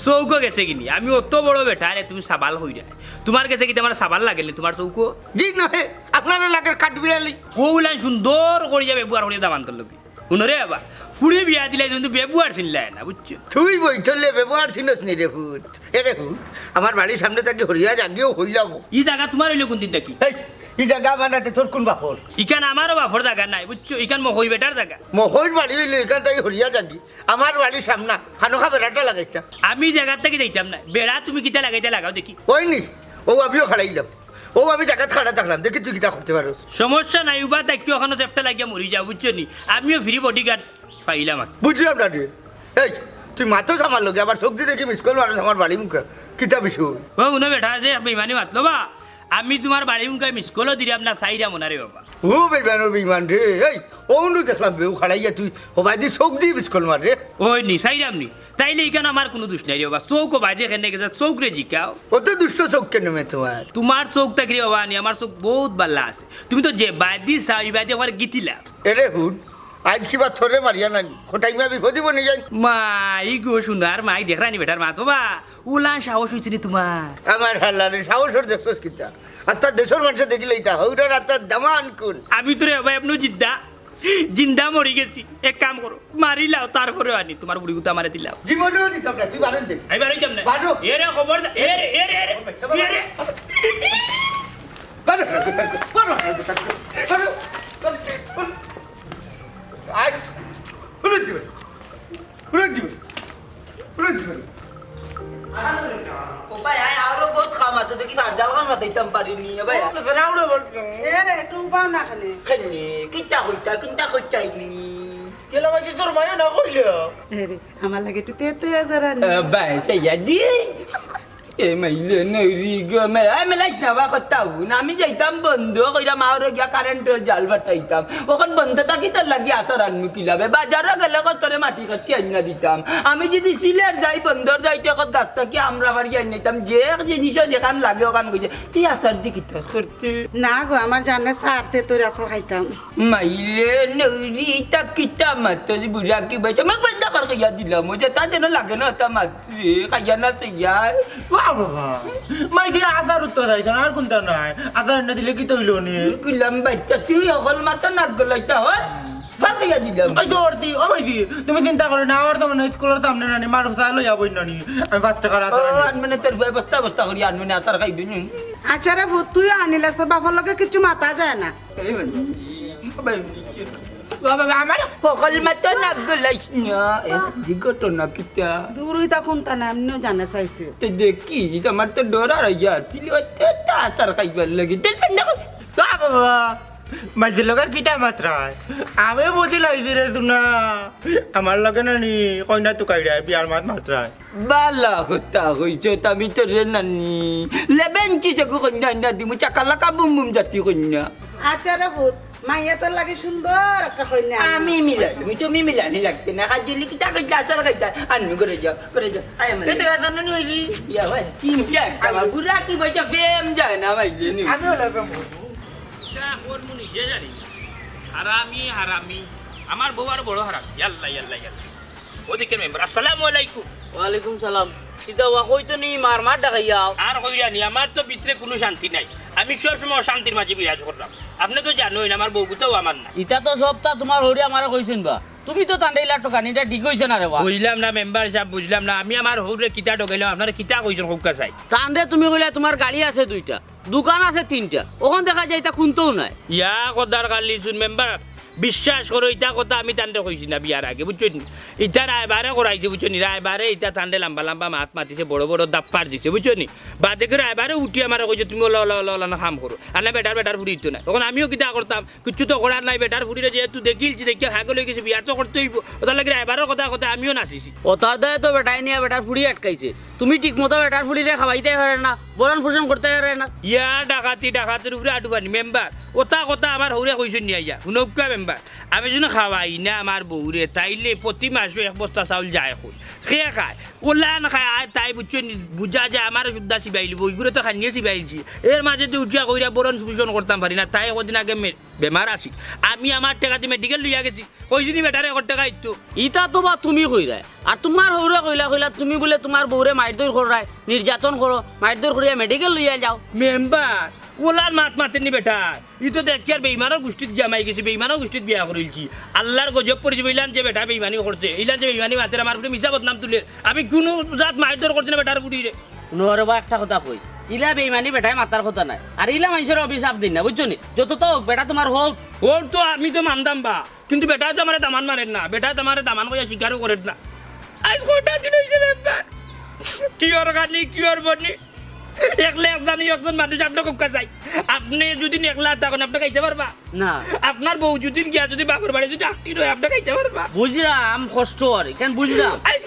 চউখো গেছে গি নি? আমি অত বড় বেটা রে, তুমি সাবাল কইরায়। তুমার গেছে কিতা আমার সাবাল লাগে নি, তুমার চউখো? জি নহে, আপনারে লাগের কাঠবিড়ালি। অউলান সুন্দর করিয়া ব্যবহার করিয়া দামান্দর লগে। হুনো রে বাবা, ফুড়ি বিয়া দিলায় কিন্তু ব্যবহার চিনলায় না, বুঝছো? তুই বইতলে ব্যবহার চিনস নি রে পুত। এরে হুন, আমার বাড়ির সামনে থাকি হরিয়া যাগিও কইলাম। ই জাগা তুমার অইলো কুনদিন থাকি? এই, ই জাগা আমার নাতে, তোর কুন বাপর? ইখান আমারও বাপর জাগা নায়, বুঝছো? ইখান মকই বেটার জাগা। মকইর বাড়ি অইলো ইখান, তাই হরিয়া যাগি। আমার বাড়ির সামনা, খানোখা বেড়াটা লাগাইতা। আমি জাগার থাকি যাইতাম না। বেড়া তুমি কিতা লাগাইতা লাগাও দেখি। ওই নি, অউ আমিও খাড়াইলাম। অউ আমি জাগাত খাড়া থাকলাম, দেখি তুই কিতা করতে পারস। সমস্যা নাই, উবা থাকি অখানো চেপটা লাগিয়া মরি যাও, বুঝছো নি? আমিও ফ্রি বডিগার্ড পাইলাম আর। বুঝলাম না রে। এই, তুই মাতস আমার লগে, আবার চউখদি দেখি মিস কল মারস আমার বাড়ি মুখা। কিতা বিষয়? ও, হুনো বেটা, যে বেইমানি মাতলো বা, আমি তুমার বাড়ি মুখা মিস কলও দিরাম না, চাইরামও না রে বাবা। ও বেইমানর বেইমান রে, এই, অউ নু দেখলাম বেউ খাড়াইয়া তুই, হবায়দি চউখদি মিস কল মার রে। ওই নি, চাইরাম নি। তাইলে ইখান আমার কুনু দুষ নাই রে বাবা, চউখ হবায়দি কেনে গেছে, চউখরে জিকাও। অত দুষ্ট চউখ কেনে বে তুমার? তুমার চউখ থাকি রে বাবা নি, আমার চউখ বউত ভালা আছে। তুমি তো যেবায়দি চাও, ইবায়দি আমার গিতিলা। এরে হুন, আইজ কিবা তোরে মারিয়া নানি, খটাইমা বিপদি বনি যাইন। মাই গো, সোনার মাই, দেখরায় নি বেটার মাত বাবা, অউলান সাহস অইছে নি তুমার? আমার হালারে, সাহসর দেখছস কিতা? আস্তা দেশর মানষে দেখিলাইতা, হউরার আস্তা দামান কুন। আমি তো রে বাবা এমনেউ জিন্দা, জিন্দা মরি গেছি। এক কাম করো, মারিলাও, তারপরেও আনি, তুমার ফুড়িগুতা আমারে দিলাও। জীবনেও দিতাম না, তুই বারইন দে। আমি বারইতাম না। বারো। এরে খবর দে, এরে, এরে, এরে, এরে। বারো, বারো, বারো, বারো। আইজ, হুরুত দিবে। হুরুত দিবে। হুরুত দিবে। ও ভাই, আয়, আরো বউত কাম আছে, দেখি ফারজাল খান মাতাইতাম পারি নি, ও ভাই। ও, তো রাউরে বলছো। এ রে, একটু উবাও না খানে। খানে, কিতা কইতা, কিতা কইতা ইনি? গেলা বাকি তোর মায়ও না কইলো। এ রে, আমার লাগি একটু তেতো হাজার আনি। এ, ভাই, চাইয়া দি। এ মাইলে নইরি গো, মে-, এ মেলাইত না বা কথা হুন। আমি যাইতাম বন্দো, কইরা মাওরে গিয়া কারেন্টর জাল ফাটাইতাম। অখন বন্দো থাকি তোর লাগি আচার আনমু কিলাবে? বাজারো গেলে কত তোরে মাটি কাটকি আইনা দিতাম। আমি যদি সিলেট যাই, বন্দর যাইতে কত গাছ থাকি আমরা বাড়ি আইনা দিতাম। যে এক জিনিসও যেখান লাগে অখান কইছে, তুই আচার দি কিতা করতে? না গো, আমার জানে সারতে তোর আচার খাইতাম। মাইলে নইরি, ইতা কিতা মাতস বুড়া কি বাইছে? আমাক বান্দা কর কইয়া দিলাম, ও যেতা যেন লাগে না, ওতা মাতরে, খাইয়া না চাইয়া। বাহ বাবা, মাইজির আচার উত্তর চাইছ না, আর কুনতা নাই? আচার না দিলে কিতা অইলো নি? কইলাম, বাইচ্চা, তুই হকল মাতো নাক গলাইতা, হর? হর কইয়া দিলাম। ওই তো অর্তি, ও মাইজি, তুমি চিন্তা করো না, আমার তো মনে হয় স্কুলর সামনে নানি, মারুফ চা লইয়া বই নানি, আমি পাঁচ টাকার আচার ও, আনি। আনমনে তোর বস্তা বস্তা করি আনমনে আচার খাইবি নি? আচ্ছা রে পুত, তুইও আনিলে তোর বাপর লগে কিচ্ছু মাতা যায় না। এই মানে, বাবা, বাবা, আমার হকল মাতো নাক গলাইছ না। এ, দি ঘটনা কিতা? দূর অইতা কুনতা না, এমনেও জানে চাইছে। তে দেখি, ইতা আমার তো ডর আর ইয়ার, চিলি অইতে তা আচার খাইবার লাগি। তেল বন্ধ কর। বাবা, বাবা, মাইজির লগে কিতা মাতরায়? আমি বুঝি লাইছি রে সোনা। আমার লগে নানি, কইনা তুকাইরায়, বিয়ার মাত মাতরায়। বালা কথা কইছত, আমি তোরে নানি লেবেন চিচকু কইনা আইনা দিমু, চাকা লাকা বুম বুম জাতি কইনা। আচ্ছা রে পুত, মাইয়া তোর লাগি সুন্দর একটা কইনা আনমু। আমি মিলাই, মুই তুমি মিলানি লাগতে না, কাজলি কিতা কইলা আচার খাইতা, আনমু করে যাও, করে যাও, আয় আমার। কেটে গেছে না নি? ইয়া ভাই, চিন্তা একটা, বুড়া কি বইটা প্রেম যায় না ভাই, জানি। আমি হলো প্রেম করবো। যা করমু নিজে জানি। হারামি, হারামি। আমার বউ আরো বড় হারামি। ইয়াল্লা, ইয়াল্লা, ইয়াল্লা। ওদিকে মেম্বার, আসসালামু আলাইকুম। ওয়ালাইকুম সালাম। কিতা ওয়া কইতো নি মার মার ডাকাইয়া? আর কইরা নি, আমার তো ভিতরে কুনু শান্তি নাই। আমি সব সময় অশান্তির মাঝে বিরাজ করলাম। আপনে তো জানইন, আমার বউগুতাও আমার না। ইতা তো সবতা তুমার হউরে আমারে কইছইন বা। তুমি তো তানরে ইলা টকানিটা ঠিক অইছে না রে বা। বুঝলাম না মেম্বার সাব, বুঝলাম না। আমি আমার হউরে কিতা ঠকাইলাম, আপনারে কিতা কইছইন কউক্কা চাই। তানরে তুমি কইলা তুমার গাড়ি আছে দুইটা, দোকান আছে তিনটা, অখন দেখা যায় ইতা কুন্তাউ নাই। ইয়া খোদার খালি, হুন মেম্বার, বিশ্বাস করো, ইতা কথা আমি তানরে কইছি না বিয়ার আগে, বুঝছো নি? ইতা রায়বারে করাইছে, বুঝছো নি? রায়বারে ইতা তানরে লাম্বা লাম্বা মাত মাতিছে, বড় বড় দাপ্পার দিছে, বুঝছো নি? বাদে করি রায়বারে উঠি আমারে কইছে, "তুমি ওলা, ওলা, ওলা, ওলা না কাম করো, আর না বেটার, বেটার ফুড়ি দিত না।" অখন আমিও কিতা করতাম, কিচ্ছু তো করার নাই, বেটার ফুড়িরে যেহেতু দেখিলছি, দেখিয়া পাগল অই গেছি, বিয়ার তো করতে অইবো। ওটার লাগি রায়বারর কথা কথা আমিও নাচিছি। ওটার দায় তো বেটায় নিয়া বেটার ফুড়ি আটকাইছে। তুমি ঠিক মতো বেটার ফুড়িরে খাওয়াইতায় পাররায় না, ভরণ পোষণ করতায় পাররায় না। ইয়া ডাকাতি, ডাকাতির উপরে আডু পানি, মেম্বার। ওটা কথা আমার হউরে কইছইন নি আইয়া। হুনউক্কা মেম্বার, আমি যুদি খাওয়াই না আমার বউরে, তাইলে প্রতি মাসো এক বস্তা চাউল যায় কই? কে খায়? ওলান খায়, আর তাই বুঝছো নি, বুঝা যায় আমারে শুদ্ধা চিবাইলিবো, ইগুরে তো খানিয়ে চিবাইলছি। এর মাঝে তো উঠিয়া কইরা ভরণ পোষণ করতাম পারি না, তাই কদিন আগে মে-, বেমার আছিল। আমি আমার টেকা দি মেডিকেল লইয়া গেছি, কইছি নি বেটারে এক টেকা দিতো। ইতা তো বা তুমি কইরায়, আর তুমার হউরে কইলা কইলা তুমি বুলে তুমার বউরে মাইরধইর কররায়, নির্যাতন করো, মাইরধইর করিয়া মেডিকেল লইয়া যাও। মেম্বার, ওলার মাত মাতের নি বেটা। ই তো দেখ কি আর বেইমানর গুষ্টিত গিয়া মাই গেছি, বেইমানর গুষ্টিত বিয়া করিলছি। আল্লার গজব পড়িছে, ইলান যে বেটা বেইমানি করছে, ইলান যে বেইমানি মাতের আমার উপরে মিছা বদনাম তুলের। আমি কুনু জাত মাইরধইর করছি না বেটার ফুড়িরে। হুনো রে বা, একটা কথা কই, ইলা বেইমানি বেটায় মাতার কথা নায়, আর ইলা মানষরে অভিশাপ দিন না, বুঝছো নি? যত তো হউক, বেটা তুমার হউর। হউর তো আমি তো মানতাম বা, কিন্তু বেটায় তো আমারে দামান মানের না, বেটায় তো আমারে দামান কইয়া স্বীকারও করের না। আইজ কয়টা দিন অইছে মেম্বার, কিওর খানি, কিওর বনি, একলা এক জানি একজন মানুষ আপনে কউক্কা চাই। আপনে যুদি একলা থাকইন, আপনে খাইতা পারবা? না। আপনার বউ যুদি গিয়া যুদি বাপর বাড়ি যুদি আটকি রয়, আপনে খাইতা পারবা? বুঝরাম কষ্ট অর, ইখান বুঝরাম। আইজ,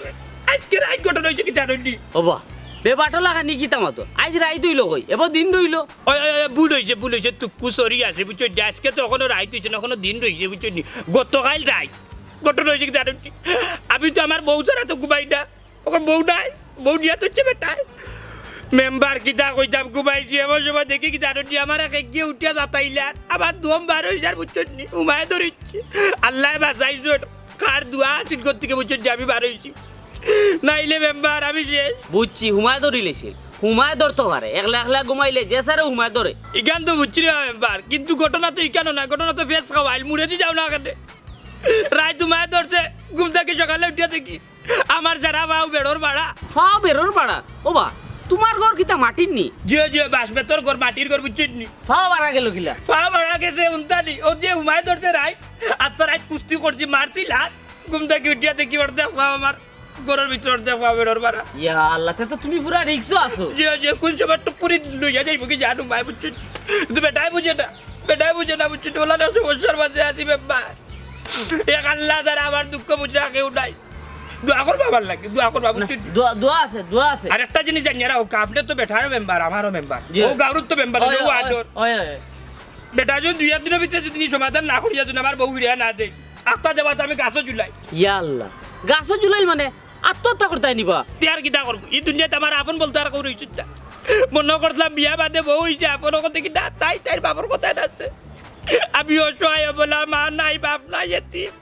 আইজকে রাইত ঘটনা অইছে কিতা জানইন নি? ওবা, বেবাটলা খানি কিতা মাতো? আইজ রাইত অইলো কই? এবো দিন রইলো। ওই, ওই, ওই, ভুল অইছে, ভুল অইছে, তুক্কু sorry আছে, বুঝছো নি? আইজকে তো অখনো রাইত অইছে না, অখনো দিন রইছে, বুঝছো নি? গতকাইল রাইত ঘটনা অইছে কিতা জানইন নি? আমি তো আমার বউ ছাড়া তো ঘুমাই না। অখন বউ নাই, বউ নিয়া থইছে বেটায়। মেম্বার কিতা কইতাম, ঘুমাইছি, এমন সময় দেখি কিতা জানইন নি, আমার এক এগিয়ে উঠিয়া যাতাইলার, আমার দম বার অই যার, বুঝছো নি? হুমায় ধরিছে। আল্লায় বাচাইছইন, কার দোয়া আছিল গতিকে, বুঝছো নি, আমি বার অইছি। নাইলে মেম্বার আমি শেষ। বুঝছি, হুমায় ধরিলাইছে, হুমায় ধরতো পারে, একলা একলা ঘুমাইলে যে সারে হুমায় ধরে। ইখান তো বুঝছি রে মেম্বার, কিন্তু ঘটনা তো ইখানো না, ঘটনা তো ফেস খাওয়াইল, মুড়ে দি যাও না কেনে। রাইত হুমায় ধরছে, ঘুম থাকি সকালে উঠিয়া দেখি আমার সারা পাও বেড়র বাড়া। পাও বেড়র বাড়া? ওবা, তুমার ঘর কিতা মাটির নি? জি, জি, বাঁশ বেতর ঘর, মাটির ঘর, বুঝছো নি? পাও বাড়া গেল কিলা? পাও বাড়া গেছে উনতানি, অউ যে হুমায় ধরছে রাইত, আচ্ছা রাইত কুস্তি করছি, মারছি লাত, ঘুম থাকি উঠিয়া দেখি অর্ধেক পাও আমার ঘরর ভিতরে, অর্ধেক পাও বেড়র বাড়া। ইয়া আল্লাহ, তে তো তুমি পুরা রিস্কো আছো। জি, জি, কুন সময় টুপুরি লইয়া যাইবো কি জানো মাই, বুঝছো নি? কিন্তু বেটায় বুঝে না, বেটায় বুঝে না, বুঝছো নি? ওলা না সমস্যার মাঝে আছি মেম্বার। এক আল্লাহ ছাড়া আমার দুঃখ বুঝা কেউ নাই। দোয়া করবা আমার লাগি, দোয়া করবা, না, বুঝছো নি? দোয়া, দোয়া আছে, দোয়া আছে। আর একটা জিনিস জানিয়া রাখউক্কা, আপনে তো বেটারও মেম্বার, আমারও মেম্বার। জি। অউ গাউরর তো মেম্বার, অউ ওয়ার্ডর। ওই, ওই। বেটায় যুদি দুই এক দিনর ভিতরে যুদি সমাধান না করিয়া যুদি আমার বউ ফিরাইয়া না দেয়, আখতা যাওয়াত আমি গাছো ঝুলাই। ইয়া আল্লাহ, গাছো ঝুলাইল মানে? আত্মহত্যা করতায় নি বা? তে আর কিতা করবো? ই দুনিয়াত আমার আপন বলতে আর কেউ রইছে না। মনো করছিলাম বিয়া বাদে বউ অইছে, আপন অখন দেখি না, তাই তাইর বাপর কথায় নাচে। আমি অসহায় অবলা, মা নাই, বাপ নাই, এতিম।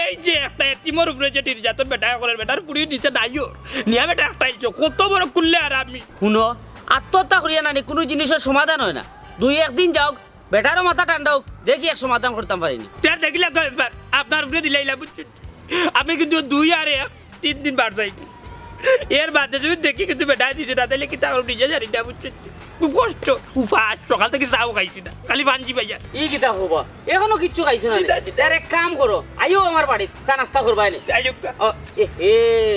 এই যে একটা এতিমর উপরে যে নির্যাতন বেটায় করের, বেটার ফুড়ি নিচে নাইও। নিয়া বেটা একটা আইছো, কত বড় কুল্লে আর আমি। হুনো, আত্মহত্যা করিয়া নানি কুনু জিনিসর সমাধান অয় না। দুই একদিন যাউক, বেটারও মাথা ঠান্ডা অউক, দেখি এক সমাধান করতাম পারি নি। তে আর দেখিলাম তো মেম্বার, আপনার উপরে দিলাইলাম, বুঝছো নি? আমি কিন্তু দুই আর এক, তিন দিন বার যাই। এর বাদে যুদি দেখি কিন্তু বেটায় দিছে না, তাইলে কিতা করমু নিজে জানি না, বুঝছো নি? খুব কষ্ট। উপাস, সকাল থাকি চাও খাইছি না, খালি পাঞ্জি পাইয়া। ই কিতা কও বা? অখনো কিচ্ছু খাইছো না নি? কিতা, কিতা? তে আর এক কাম করো, আইও আমার বাড়িত, চা নাস্তা করবায় নে। যাই হোক গা। ও, এ হে।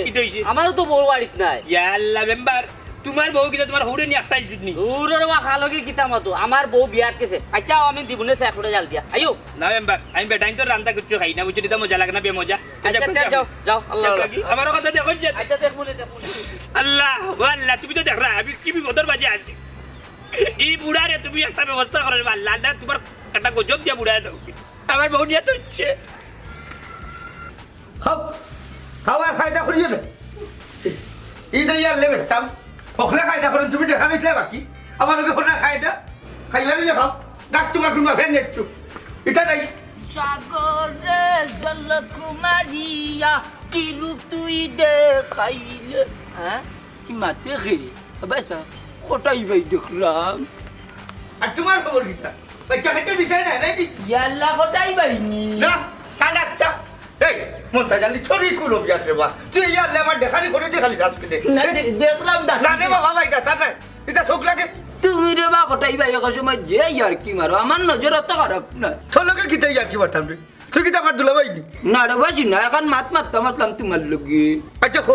কিতা অইছে? আমারও তো বউ বাড়িত নাই। ইয়া আল্লাহ মেম্বার, তুমার বউ কিতা তুমার হউরে নি একটা ইজ্জত নি? হউরর বা খালকে কিতা মাতো, আমার বউ বিয়াত গেছে। আচ্ছা, আমি দিবনে চা এক লোটা জাল দিয়া। আইও। না মেম্বার, আমি বেটাইন্তর রান্দা কিচ্ছু খাই না, বুঝছো নি? ইতা মজা লাগে না, বেমজা। আচ্ছা, যাও, যাও, যাও, আল্লাহ, যাও, আল্লাহ। আমার কথা দেখো যে। আচ্ছা, দেখমু নে, দেখমু নে। আল্লাহ, ও আল্লাহ, তুমি তো দেখরায়, আমি কি বিপদর মাঝে আছি। ই বুড়ারে তুমি একটা ব্যবস্থা করো রে, আল্লাহ, আল্লাহ, তুমার একটা গজব দিয়া বুড়ারে নাও। আমার বউ নিয়া থইছে। খাও, খাও আর কায়দা করিও না। ই তো ইয়ার লেবেস্তাম। অখলা কায়দা করইন, তুমি দেখা মিশলে বাকি। আমার লগে কোনো কায়দা। খাইবার অইলে খাও। গাছ তুমার কুনবা ফের নেচ্ছু। ইতা নাই। সাগরে জলক মারিয়া কি রূপ তুই দেখাইলে। হ্যাঁ? কি মাতে হে? আবার সা-, কটাই ভাই দেখলাম। আর তুমার খবর কিতা? বাইচ্চা-কাইচ্চা দিতায় না, নায় নি? ইয়াল্লা, কটাই বাইনি। না, তা না, তা। এই, মন্তাজ আলী, ছড়ি কুলো বিয়ার রে বা। তুই ইয়াল্লা আমার দেখানি করে দি খালি যাস কিনে। না, দে-, দেখলাম না। না রে বাবা, ভাই, ইতা, তা না। ইতা চউখ লাগে। তুমি রে বা কটাই বাই, এক সময় যে ইয়ার্কি মারো, আমার নজর অত খারাপ না। তোর লগে কিতা ইয়ার্কি মারতাম রে? তুই কিতা আমার দুলাভাই নি? না রে বা, হুনো, এখান মাত মাততাম, মাতলাম তুমার লগে। আচ্ছা, হ,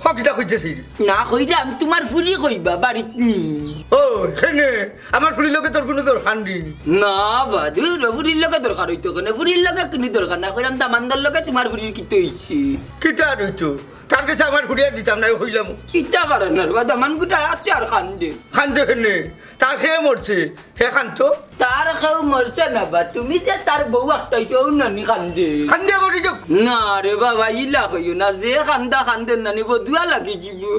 হ, কিতা কইতে চাইরে? না কইরাম, তুমার ফুরি কইবা, বাড়িত নি। ও, কেনে? আমার ফুরির লগে তোর কুনু দরকার নি। না বা, দুর, ফুরির লগে দরকার অইতো কেনে? ফুরির লগে কুনু দরকার না, কইরাম দামান্দর লগে তুমার ফুরির কিতা অইছে? কিতা আর অইতো? তার গেছে আমার ফুরি আর দিতাম না, কইলাম। ইতা পারে না রে বা, দামান গুটা আটে আর কান্দে। কান্দে কেনে? তার কে মরছে, হে কান্দতো। তার কেউ মরছে না বা, তুমি যে তার বউ আটকাইছো, অউ নানি কান্দে। কান্দে মরি যাউক। না রে বাবা, ইলা কইও না, যে কান্দা কান্দের নানি, বদুয়া লাগি যিবো।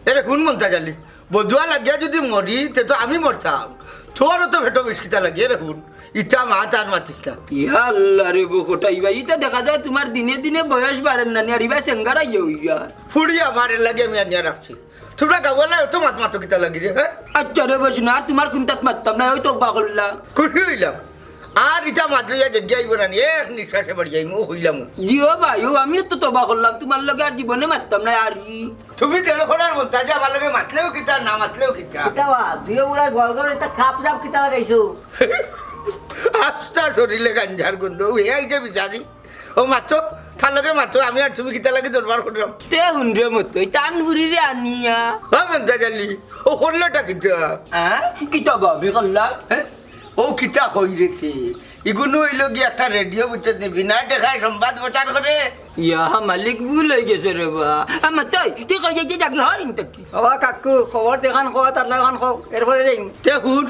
এরে হুন মন্তাজ আলী, বদুয়া লাগিয়া যুদি মরি, তে তো আমি মরতাম, তোরও তো পেটো বিষ কিতা লাগে। এরে হুন, ইতা মাত আর মাতিস না। ইয়া আল্লা রে বা কটাই বাই, ইতা দেখা যায় তুমার দিনে দিনে বয়স বাড়ের নানি, আর ইবা সেঙ্গারা ইয়া অইয়া। ফুরি আমার, এর লাগি আমি আনিয়া রাখছি। তুমরা গাঁওয়ালায় অত মাত মাতো কিতা লাগি রে, হে? আচ্ছা রে বা, হুনো, আর তুমার কুন্তাত মাততাম না, অউ তওবা করলাম। খুশি অইলাম। আর ইতা মাত লইয়া যে গিয়া আইবো না নি, এক নিঃশ্বাসে বাড়ি যাইমু, অউ কইলাম। জি ও ভাই, অউ আমিও তো তওবা করলাম, তুমার লগে আর জীবনে মাততাম না আর। তুমি দেড় খরার মন্তাজে আমার লগে মাতলেও কিতা, না মাতলেও কিতা। কিতা বা, দুইও বুড়া গোয়াল ঘর, ইতা খাপ জাপ কিতা লাগাইছো? আস্তা শরীরে গাঞ্জার গন্ধ, অউ হে আইছে বিচারি। ও মাতো, তার লগে মাতো, আমি আর তুমি কিতা লাগি দরবার কররাম? তে হুন রে মতো, তান ফুরিরে আনিয়া। ও মন্তাজ আলী, অউ করলাটা কিতা? হ্যাঁ? কিতা বা আমি করলাম? হ্যাঁ? অউ কিতা কইরে তে? ইগুনু অইলো গি একটা রেডিও, বুঝছত নি? বিনা টেকায় সংবাদ প্রচার করে। ইয়া মালিক, ভুল অইগেছে রে বা। আমার তুই, তুই কই যাইতে যাবি, হরিণ থাকি। বাবা কাকু, খবর দেখান কও, তার লাগান কও, এরপরে যাইমু। তে হুন,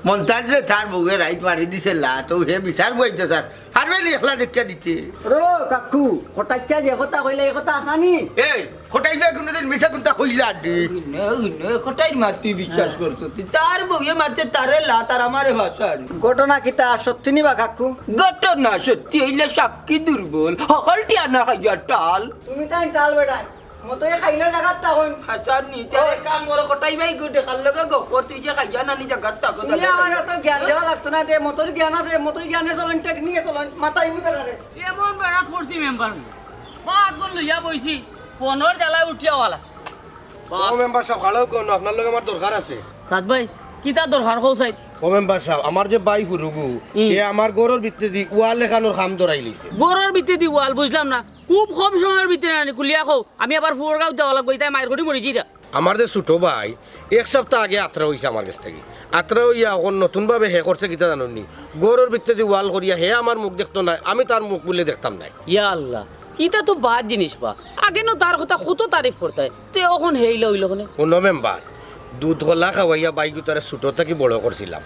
মন্তাজরে তার বউয়ে রাইত মারি দিছে লাত, অউ হে বিচার বইতো স্যার। পারবে নি একলা দেখিয়া দিতে? রো কাকু, কটাইচ্চা যে কথা কইলা, ই কথা আসানি? এই, কটাইবা কুনুদিন মিছা কুন্তা কইলা নি? ইনে, ইনে, কটাইর মাত তুই বিশ্বাস করছো? তুই তার বউয়ে মারছে তারে লাত আর আমারে ভাষণ। ঘটনা কিতা সত্যি নি বা কাকু? ঘটনা সত্যি অইলে সাক্ষী দুর্বল, হকল টিয়া না খাইয়া টাল। তুমি তাই টাল বেটায়। মতই খাইলে জাগাত থাকইন। হাছার নি, তে এক কাম করো, কটাই বাই গু, টেকার লগে গফর, তুই যে খাইয়া নানি জাগাত থাকো, তুমি তাহলে আমার অত জ্ঞান দেওয়া লাগতো না, তে মতর জ্ঞান আছে, মতই জ্ঞানে চলইন, টেকনিকে চলইন, মাথায় উঠে না রে। এমন বেড়াত পড়ছি মেম্বার, বাদ বন লইয়া বইছি, ফোনর জ্বালায় উঠিয়া ওয়ালা। ও মেম্বার সাব, খাড়াও কোন, আপনার লগে আমার দরকার আছে। সাদ ভাই, কিতা দরকার কও সাইদ? ও মেম্বার সাব, আমার যে বাই ফুরুগু, হুম। এ আমার ঘরর ভিতরেদি ওয়াল লাখানোর কাম ধরাইলিছে। ঘরর ভিতরেদি ওয়াল বুঝলাম না, খুব কম সময়র ভিতরে আনি খুলিয়া কও, আমি আবার ফুয়ারগাঁও যাওয়া লাগবো, ইতায় মাইর করি মরি যিরা। আমার যে ছোট ভাই, এক সপ্তাহ আগে আত্রা অইছে আমার গেছ থাকি। আত্রা অইয়া অখন নতুনভাবে হে করছে কিতা জানইন নি? ঘরর ভিতরেদি ওয়াল করিয়া হে আমার মুখ দেখতো নায়, আমি তার মুখ বুলে দেখতাম নায়। ইয়া আল্লাহ, ইতা তো বাদ জিনিস বা। আগে নু তার কথা কত তারিফ করতায়, তে অখন হে ইলা অইলো কেনে? হুনো মেম্বার, দুধ কলা খাওয়াইয়া বাইগুতারে ছোট থাকি বড় করছিলাম,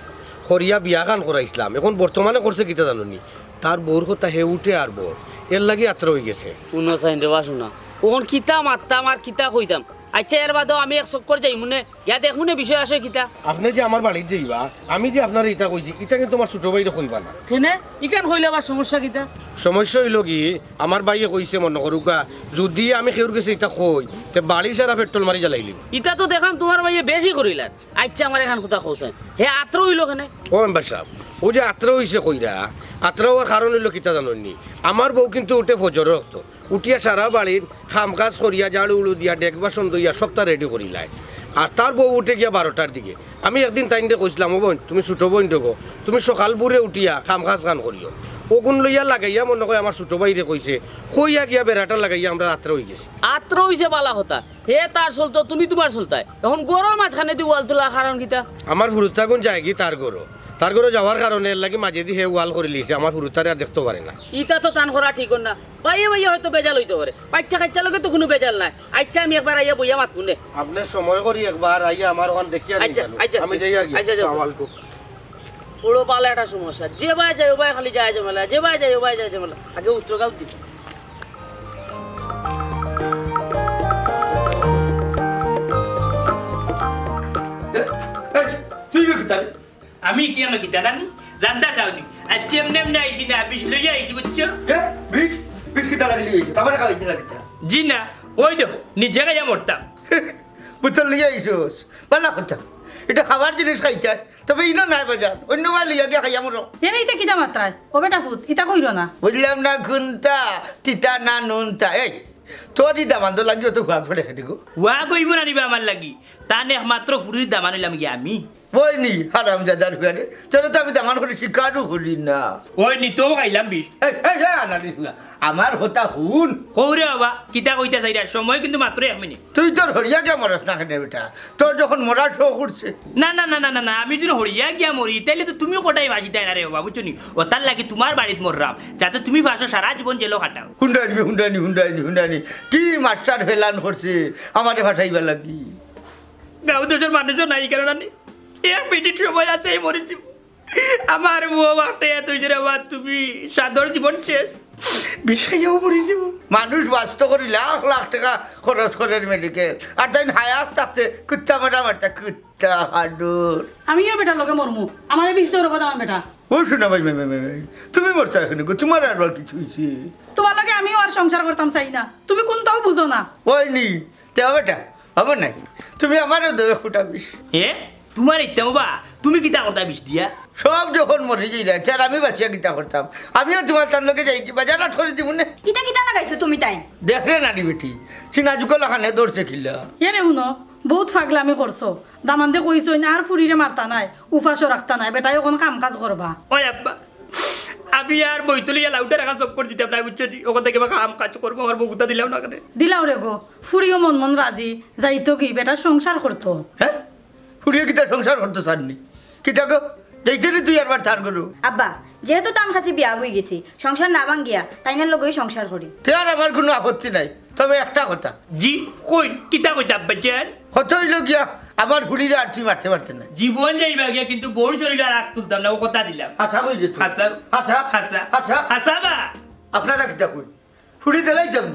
করিয়া বিয়া খান করাইছলাম, অখন বর্তমানে করছে কিতা জানইন নি? তার বউর কথা হে উঠে আর বর, এরলাগি আত্রা অইগেছে। হুনো চাইন রে বা হুনো, অখন কিতা মাততাম আর কিতা কইতাম? আইচ্ছা, এর বাদেও আমি এক চক্কর যাইমুনে, গিয়া দেখমুনে বিষয় আশয় কিতা। আপনে যে আমার বাড়িত যাইবা, আমি যে আপনারে ইতা কইছি, ইতা কিন্তু আমার ছোট ভাইরে কইবা না। কেনে? ইখান কইলে আবার সমস্যা কিতা? সমস্যা অইলো কি, আমার ভাইয়ে কইছে মনো করউক্কা, যুদি আমি কেউর গেছে ইতা কই, তে বাড়ি সারা পেট্রোল মারি জ্বালাইলিবো। ইতা তো দেখলাম তুমার ভাইয়ে বেশি করিলার। আইচ্ছা, আমার এখান কথা কও চাইন, হে আত্রা অইলো কেনে? ও মেম্বার সাব, অউ যে আত্রা অইছে কইরা, আত্রা অওয়ার কারণ অইলো কিতা জানইন নি? আমার বউ কিন্তু উঠে ফজরর অক্ত, উঠিয়া সারা বাড়ির কাম কাজ করিয়া, ঝাড়ু উড়ু দিয়া, ডেক বাসন ধইয়া, সবতা রেডি করিলায়। আর তার বউ উঠে গিয়া বারোটার দিকে। আমি একদিন তাইনরে কইছলাম, "ও বইন, তুমি ছোট বইন দেখো, তুমি সকাল ভোরে উঠিয়া কাম কাজ খান করিও।" অগুন লইয়া লাগাইয়া মনো কয় আমার ছোট ভাইরে কইছে, কইয়া গিয়া বেড়াটা লাগাইয়া আমরার আত্রা অইগেছে। আত্রা অইছে বালা কথা, হে তার চলতো, তুমি তুমার চলতায়। অখন ঘরর মাঝখানেদি ওয়াল তুলার কারণ কিতা? আমার ফুরুতাগুন যায়গি তার ঘরো, তার ঘরো যাওয়ার কারণে এরলাগি মাঝেদি হে ওয়াল করিলিছে, আমার ফুরুতারে আর দেখতো পারে না। ইতা তো তান করা ঠিক না। বাইয়ে বাইয়ে হয়তো বেজাল অইতো পারে, বাইচ্চা কাইচ্চার লগে তো কুনু বেজাল নাই। আইচ্ছা, আমি একবার আইয়া বইয়া মাতমুনে। আপনে সময় করি একবার আইয়া আমার অখান দেখিয়া আইচ্ছা, যাইন। আইচ্ছা, আমি যাই আর কি। আইচ্ছা, যাও। আসসালামু আলাইকুম। বড় বালা একটা সমস্যা, যে বায় যাই ও বায় খালি যায় ঝামেলা, যে বায় যাই ও বায় যায় ঝামেলা। আগে উত্তর গাও দি। এ, এ, তুই কিতা রে? আমি কিতা না কিতা নানি? জানতা চাও নি? আইজকে এমনে এমনে আইছি না, বিষ লইয়া আইছি, বুঝছো? এ, বিষ? বিষ কিতা লাগি লইয়া আইছো? তামারে খাওয়াইতে না কিতা? জি না, অউ দেখো, নিজে খাইয়া মরতাম। বোতল লইয়া আইছস, বালা কথা। ইটা খাবার জিনিস খাইতায়, তবে ইনো নাই বাজার, অন্য বায় লইয়া গিয়া খাইয়া মরো। এরে, ইতা কিতা মাতরায়? ও বেটা ফুত, ইতা কইরো না। বুঝলাম না কুনতা, তিতা না নুনতা। এই, তোর ই দামান্দর লাগি অত হুয়াগ ফেড়ে খেটে গো। হুয়াগ অইবো না নি বা আমার লাগি, তান একমাত্র ফুড়ির দামান অইলাম গিয়া আমি। ওই নি, হারামজাদার হুয়ারে, তোরে তো আমি দামান করি স্বীকারও করি না। ওই নি, তো খাইলাম বিষ। এই, এই, এই, আনালি হুয়া, আমার কথা হুন। কও রে বাবা, কিতা কইতা চাইরা, সময় কিন্তু মাত্র এক মিনিট। তুই তোর হরিয়া গিয়া মরস না কেনে বেটা, তোর যখন মরার শখ উঠছে। না, না, না, না, না, না, আমি যদি হরিয়া গিয়া মরি, তাইলে তো তুমি কটাই বাঁচিতায় না রে বাবা, বুঝছো নি? অতার লাগি তুমার বাড়িত মররাম, যাতে তুমি বাঁচো, সারা জীবন জেলো কাটাও। হুন্ডানি, হুন্ডানি, হুন্ডানি, হুন্ডানি, কি মাস্টার ফেলান করছে আমারে ফাঁসাইবার লাগি। গাঁও দেশর মানুষও নাই, কারণ আমি এক মিনিট সময় আছে, এই মরি যাইমু। আমার বউ একটা এত হইছে রে বাবা, তুমি সাদর জীবন শেষ, বিষাইয়াও মরি যাইমু। মানুষ বাঁচতো করি লাখ লাখ টেকা খরচ করের মেডিকেল, আর তাই হায়াত থাকতে কুত্তা মারা মারতা, কুত্তা হাডুর। আমিও বেটার লগে মরমু, আমারে বিষ দেওয়ার কথা আমার বেটা। ও শোনা ভাই, ভাই, ভাই, ভাই, ভাই, তুমি মরতা এখানে গো, তুমার আরবার কিছু হইছে? তুমার লগে আমিও আর সংসার করতাম চাই না, তুমি কুনতাও বুঝো না। ওই নি, তে হবে এটা? হবে নাকি? তুমি আমারও দেবে ফুটা বিষ। হে? তুমার ইচ্ছা বাবা, তুমি কিতা করতা বিষ দিয়া? সব যখন মরি যাইরা, আর আমি বাঁচিয়া কিতা করতাম? আমিও তুমার তার লগে যাই কি বাজার হাট করি দিমু নে? ইতা কিতা লাগাইছো তুমি তাই? দেখ রে নানি বেটি, চিনা জুকল আখানে ধরছে কিলা। এরে হুনো, বউত ফাগলামি করছো। দামান্দে কইছইন আর ফুড়িরে মারতা নায়, উপাসও রাখতা নায়, বেটায় অখন কাম কাজ করবা। ওই আব্বা, আমি আর বইতলিয়া লাউটার এখন চক্কর দিতাম না, বুঝছো নি? ওখান থেকে কাম কাজ করবো, আমার বউতা দিলাম না কেনে? দিলাও রে গো, ফুড়িও মন মন রাজি, যাইতো কি, বেটা সংসার করতো। হ্যাঁ? ফুড়িয়ে কিতা সংসার করতো চাননি? কিতা গো? যাইতে নি তুই আরবার তার গরু? আব্বা, যেহেতু তান কাছে বিয়া হই গেছি, সংসার না ভাঙ্গিয়া তাইনার লগেই সংসার করি। তে আর আমার কুনু আপত্তি নাই, তবে একটা কথা। জি, কইন, কিতা কইতা আব্বা জান? কত হইল গিয়া, আমার ফুড়িরে আর তুই মারতে পারতে না। জীবন যাইবা গিয়া, কিন্তু বউর শরীরে আর আত তুলতাম না, ও কথা দিলাম। আচ্ছা, কই রে তুই? হাছা। আচ্ছা। হাছা। আচ্ছা। হাছা বা? আপনারা কিতা কই? ফুড়ি দিলাই যাবো।